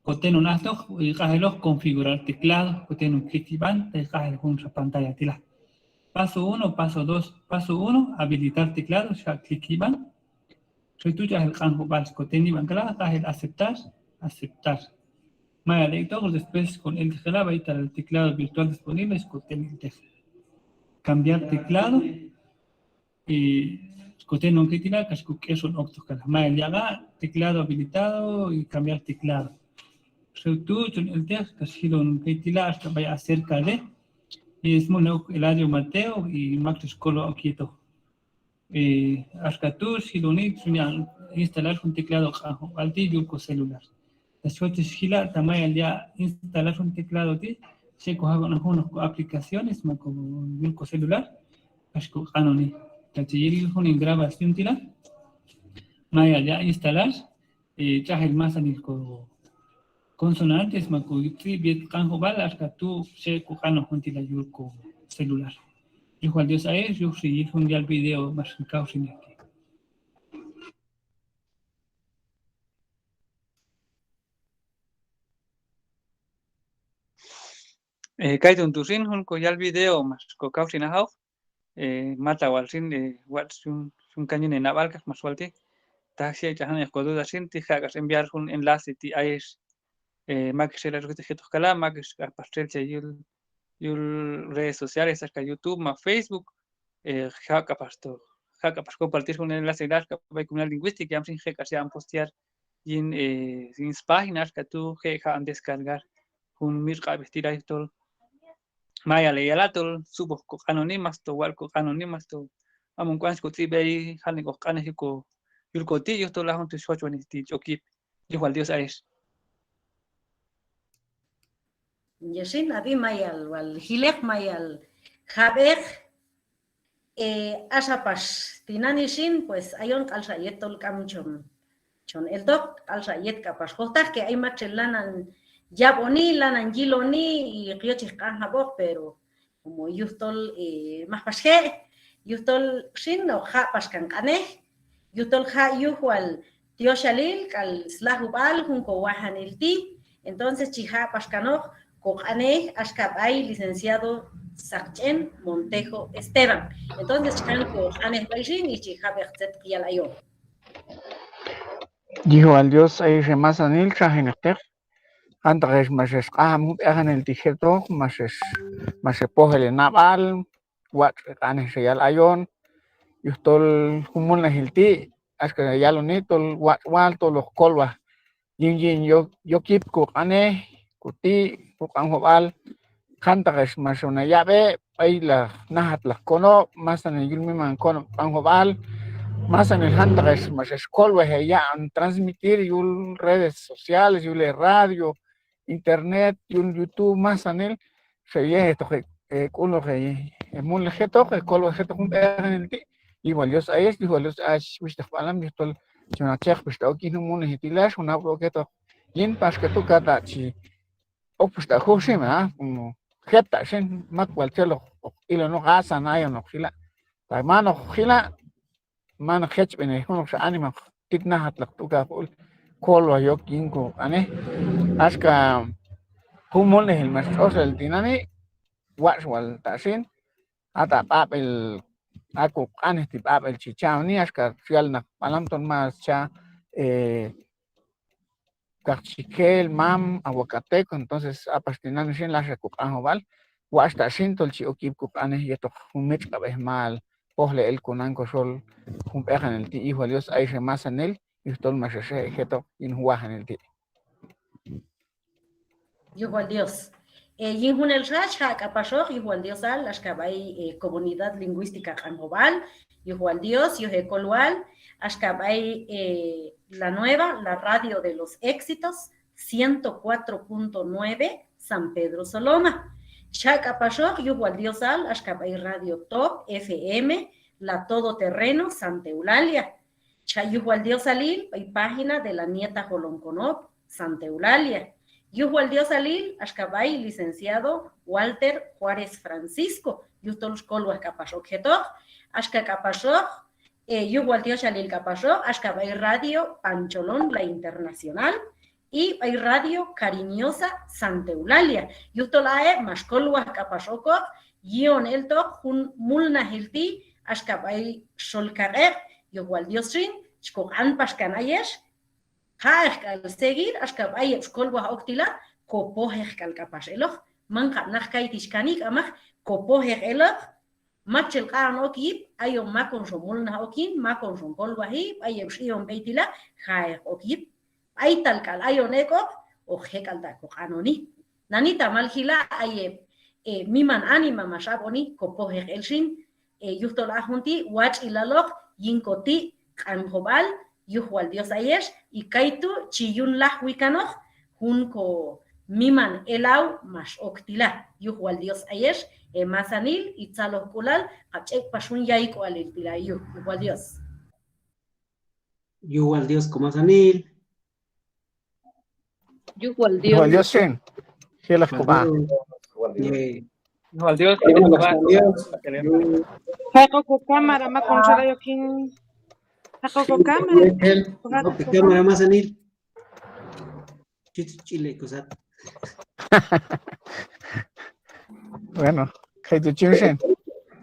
Ko tenon ajtoq, eh, q'ajeloq configurar teclado, ko tenon clic yib'an, ta q'ajel junxa pantalla ti la. Paso uno, paso dos, paso uno, habilitar teclado, xaq clic yib'an. Xew tu' chi q'ajel q'anjob'al, ko ten yib'an kala', q'ajel aceptar, aceptar. Mayal ek'toq, después kon elteq kala' b'aytal teclado virtual disponible, ko ten elteq. Cambiar teclado. Y ko tenon kay ti la, kax ko k'exon oktoq kala'. Mayal yala' teclado habilitado y cambiar teclado. Xew tu' chon elteq, kax jilon kay ti la, axka b'ay acerca de. Y smulnaj ok Eladio Mateo, y mak tu' xkolwaj ok yetoq. Eh, axka tu' xjiloni, xyun yaq'on instalar jun teclado q'anjob'al ti' yul ko celular. Ta chi jochej xjila', ta mayal yaq' instalar jun teclado ti', xek' ko jaq'on junoq ko aplicaciones ma ko yul ko celular, kax ko q'anoni. Ta chi yil jun hin grabación ti la, mayal yaq' instalar, eh, tx'ajil masanil ko consonantes ma ko tz'ib' yet q'anjob'al, axka tu' xek' ko q'anoj jun ti la yul ko celular. Yuj wal Dios ayex, yuj xin yil jun yal video max kawxin ek'. Eh, kayton tu' xin jun ko yal video max ko kawxin ajoq. Eh, mata wal xin, eh, watx' xyun, xyun kan yin he nab'al kax max wal ti'. Ta xi ek' ch'an jan ek' ko duda xin, ti' jaq' kax enviar jun enlace ti' ayex, eh, mak ix el ayok ti' jetoq kala', mak ix k'apax txel che yul, yul redes sociales, axka YouTube ma Facebook, eh, jaq' k'apax to, jaq' k'apax compartir jun enlace la, axka b'ay comunidad lingüística, yam xin je' k'ax yaq'on postear yin, eh, yin spágina, axka tu' je' jaq'on descargar jun mitx'q'ab'ej ti' la yujtol mayal heyala' tol sub'oq ko q'anoni, masto watx' ko q'anoni, masto amon k'uanx ko tz'ib' b'ay jalnek'oq q'anej yul ko, yul ko ti', yujtol a jun tu' xjochwanej ti' ch'ok yip. Yuj wal Dios ayex. Yet xin, ab'i mayal wal jileq, mayal jab'eq, eh, axa pax tinani xin, pues, ayon k'alxa yet tol k'am chon, chon eltoq, k'alxa yet k'apax jojtaq, que ay maktxel lanan yab'oni, lanan yiloni, y yochej q'anjab'oq, pero como yujtol, eh, maj pax je', yujtol xin hoq jaq' pax kan q'anej, yujtol jaq' yuj wal tyoxalil k'al slajub'al jun ko wajanil ti'. Entonces chi jaq' pax kanoq ko q'anej axka b'ay licenciado Saqch'en Montejo Esteban. Entonces chi kan ko q'anej b'ay xin y chi jab'eq tzet yal ayon. Yuj wal Dios ayex he masanil, txajinejteq. Jantaq ex max ex q'anjab' jun b'eqanil ti' jetoq, max ex, max ex poj el he nab'al, watx' he q'anej xe yal ayon, yujtol jun mulnajil ti', axka yaloni tol watx' wal tol hoq kolwaj yin, yin yok, yok yip ko q'anej, ko ti', ko q'anjob'al, jantaq ex max on he yab'e b'ay laj najatlaq konob', masanil yul miman konob' q'anjob'al, masanil jantaq ex max ex kolwaj he yaq'on transmitir yul redes sociales, yul he radio, internet, yul YouTube, masanil, xe yejetoq he, he k'uloq he, he mulnaj jetoq, he kolwaj jetoq jun b'eqanil ti', yuj wal Dios ayex, yuj wal Dios ayex wuxhtaq b'alam, yujtol chon a cheq pax ta ok yin jun mulnajil ti' la, xon ab'loq jetoq yin pax ka tu' kata' chi ok pax ta juj xin, ¿verdad? Como jetta' xin, mak wal tzet hoq, hoq ilonoq, asan ayon hoq jila'. Ta man hoq jila', man hoq jechb'anej junoqxa anima hoq tit najatlaq tu' ka jul kolwaj yok yin ko q'anej. Axka jun mulnajil max tx'oxla el tinani', watx' wal ta xin, a ta b'ab'el, a ko q'anej ti' b'ab'el chi cha'oni, axka chi yal naq b'alam ton ma scha, eh, kaqchikel, mam, aguacateco, entonces a pax tinani' xin laxa ko q'anjob'al, watx' ta xin tol chi ok yip ko q'anej yetoq jun mitx'q'ab'ej mal pojlej el ko nan ko xol jun b'eqanil ti', yuj wal Dios ayex he masanil, yujtol max hex ek' jetoq yin jun wajanil ti'. Yuj wal Dios. Eh, yin junelxa chi jaq' k'apaxoq, yuj wal Diosal, axka b'ay, eh, Comunidad Lingüística Q'anjob'al, yuj wal Dios, yuj hekolwal, axka b'ay, eh, La Nueva, la radio de los éxitos, ciento cuatro punto nueve, San Pedro Soloma. Chi jaq' k'apaxoq, yuj wal Diosal, axka b'ay Radio Top F M, La Todoterreno, Santa Eulalia. Chi jaq' yuj wal Diosalil b'ay página de La Nieta Jolom Konob, Santa Eulalia. Yuj wal Diosalil axka b'ay licenciado Walter Juárez Francisco, yujtol xkolwaj k'apax ok jetoq, axka k'apaxoq, eh, yuj wal Diosalil k'apaxoq, axka b'ay Radio Pancholón, La Internacional, y b'ay Radio Cariñosa, Santa Eulalia. Yujtol a heb' max kolwaj k'apax okoq, yi'on eltoq jun mulnajil ti', axka b'ay xol kaq'eq', yuj wal Dios xin, chi koq'an pax kan ayex, jaq'eq k'al seguir, axka b'ay heb' xkolwaj ok ti' la, kopojeq k'al k'apax eloq, man jab' naq kay ti' chi kani, k'amaq, kopojeq eloq, maktxel q'aq'on ok yip, ayon mak on xon mulnaj ok yin, mak on xon kolwaji, b'ay heb' x'i'on b'ey ti' la, jaq'eq ok yip. B'aytal k'al ayon ek'oq, hoq je' k'al ta' koq'anoni. Nani ta mal jila' ay heb', eh, miman anima max ab'oni, kopojeq el xin, eh, yujtol a jun ti' watx'ilaloq yin koti' Q'anjob'al, yuj wal Dios ayex, y kaytu' chi yun lajwi kanoq jun ko miman elaw max ok ti' la, yuj wal Dios ayex, eh, masanil, y tzalojk'ulal, kab' ch'ek' pax jun yayk'ualil ti' la yuj, yuj wal Dios. Yuj wal Dios komasanil. Yuj wal Dios. Yuj wal Dios xin. Jilaj kob'a. Yuj wal Dios. Jilaj kob'a. Jaq'oq ko cámara, mak on xol ayok yin. Jaq'oq ko cámara. Jaq'oq ko cámara masanil. Ch'ile' kosat. Bueno, kaytu' ch'yun xin.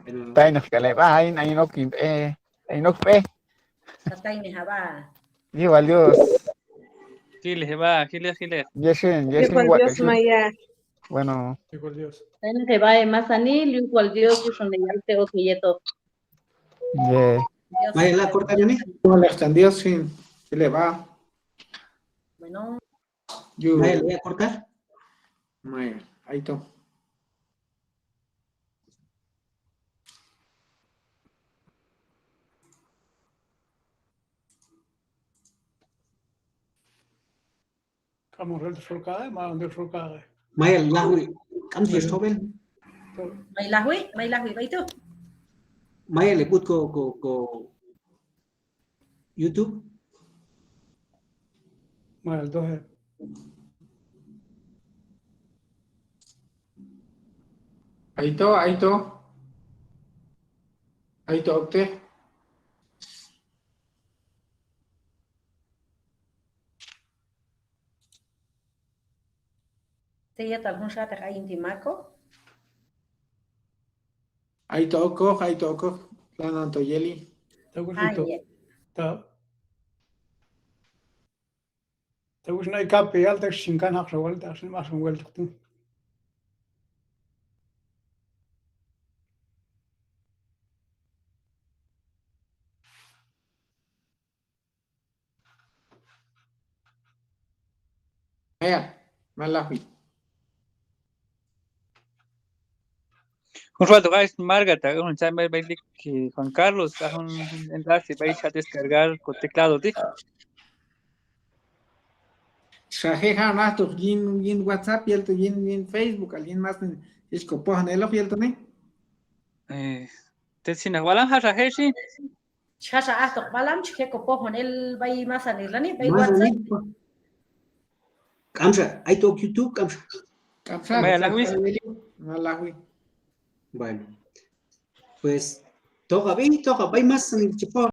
Bueno. Taynaq k'al heb'a, ayin, ayin ok hin b'e, ayin ok b'e. Taynaq heb'a. Yuj wal Dios. Jile' heb'a, jile', jile'. Yexin, yexin. Yuj wal Dios, maya. Bueno. Yuj wal Dios. Taynaq heb'a hemasanil, yuj wal Dios, yuxon heyal te' ok heyetoq. Ye. Mayal la' cortar, ¿no? Yuj wal Dios xin. Jile' heb'a. Bueno. Yu. Mayal, voy a cortar. Mayal, ayto. K'am on relto xol kaq'e', ma on relto xol kaq'e'. Mayal lajwi, k'am ti' xtob'el. May lajwi, may lajwi b'ay tu'. Mayal le b'ut ko, ko, ko, YouTube. Mayal toje. Ayto, ayto. Ayto okte. Te yetal jun xateq ayin ti' mako. Ayto okoq, ayto okoq, lanan to yeli. Ta wuxi to, ta, ta wuxi no ay kape yal ta xin kan jaq xa wal ta xin ma xin wel tu. Mayal, ma lajwi. Jun xwal tu' ay Margarita, jun cha' b'ay, b'ay lik, eh, Juan Carlos, a jun enlace b'ay cha' descargar ko teclado ti'. Xa je' ja' naj tu' yin, yin WhatsApp, yel tu' yin, yin Facebook, al yin mas, ix ko pojon eloq yel tu' ne. Eh, te xin aj b'alam ja' xa je' xin. Chi ja' xa ajtoq b'alam, chi je' ko pojon el b'ay masanil lani, b'ay WhatsApp. K'amxa, ayto ok YouTube, k'amxa. K'amxa, ma lajwi. Ma lajwi. Bueno. Pues, toq a b'i, toq a b'ay masanil chi pojon.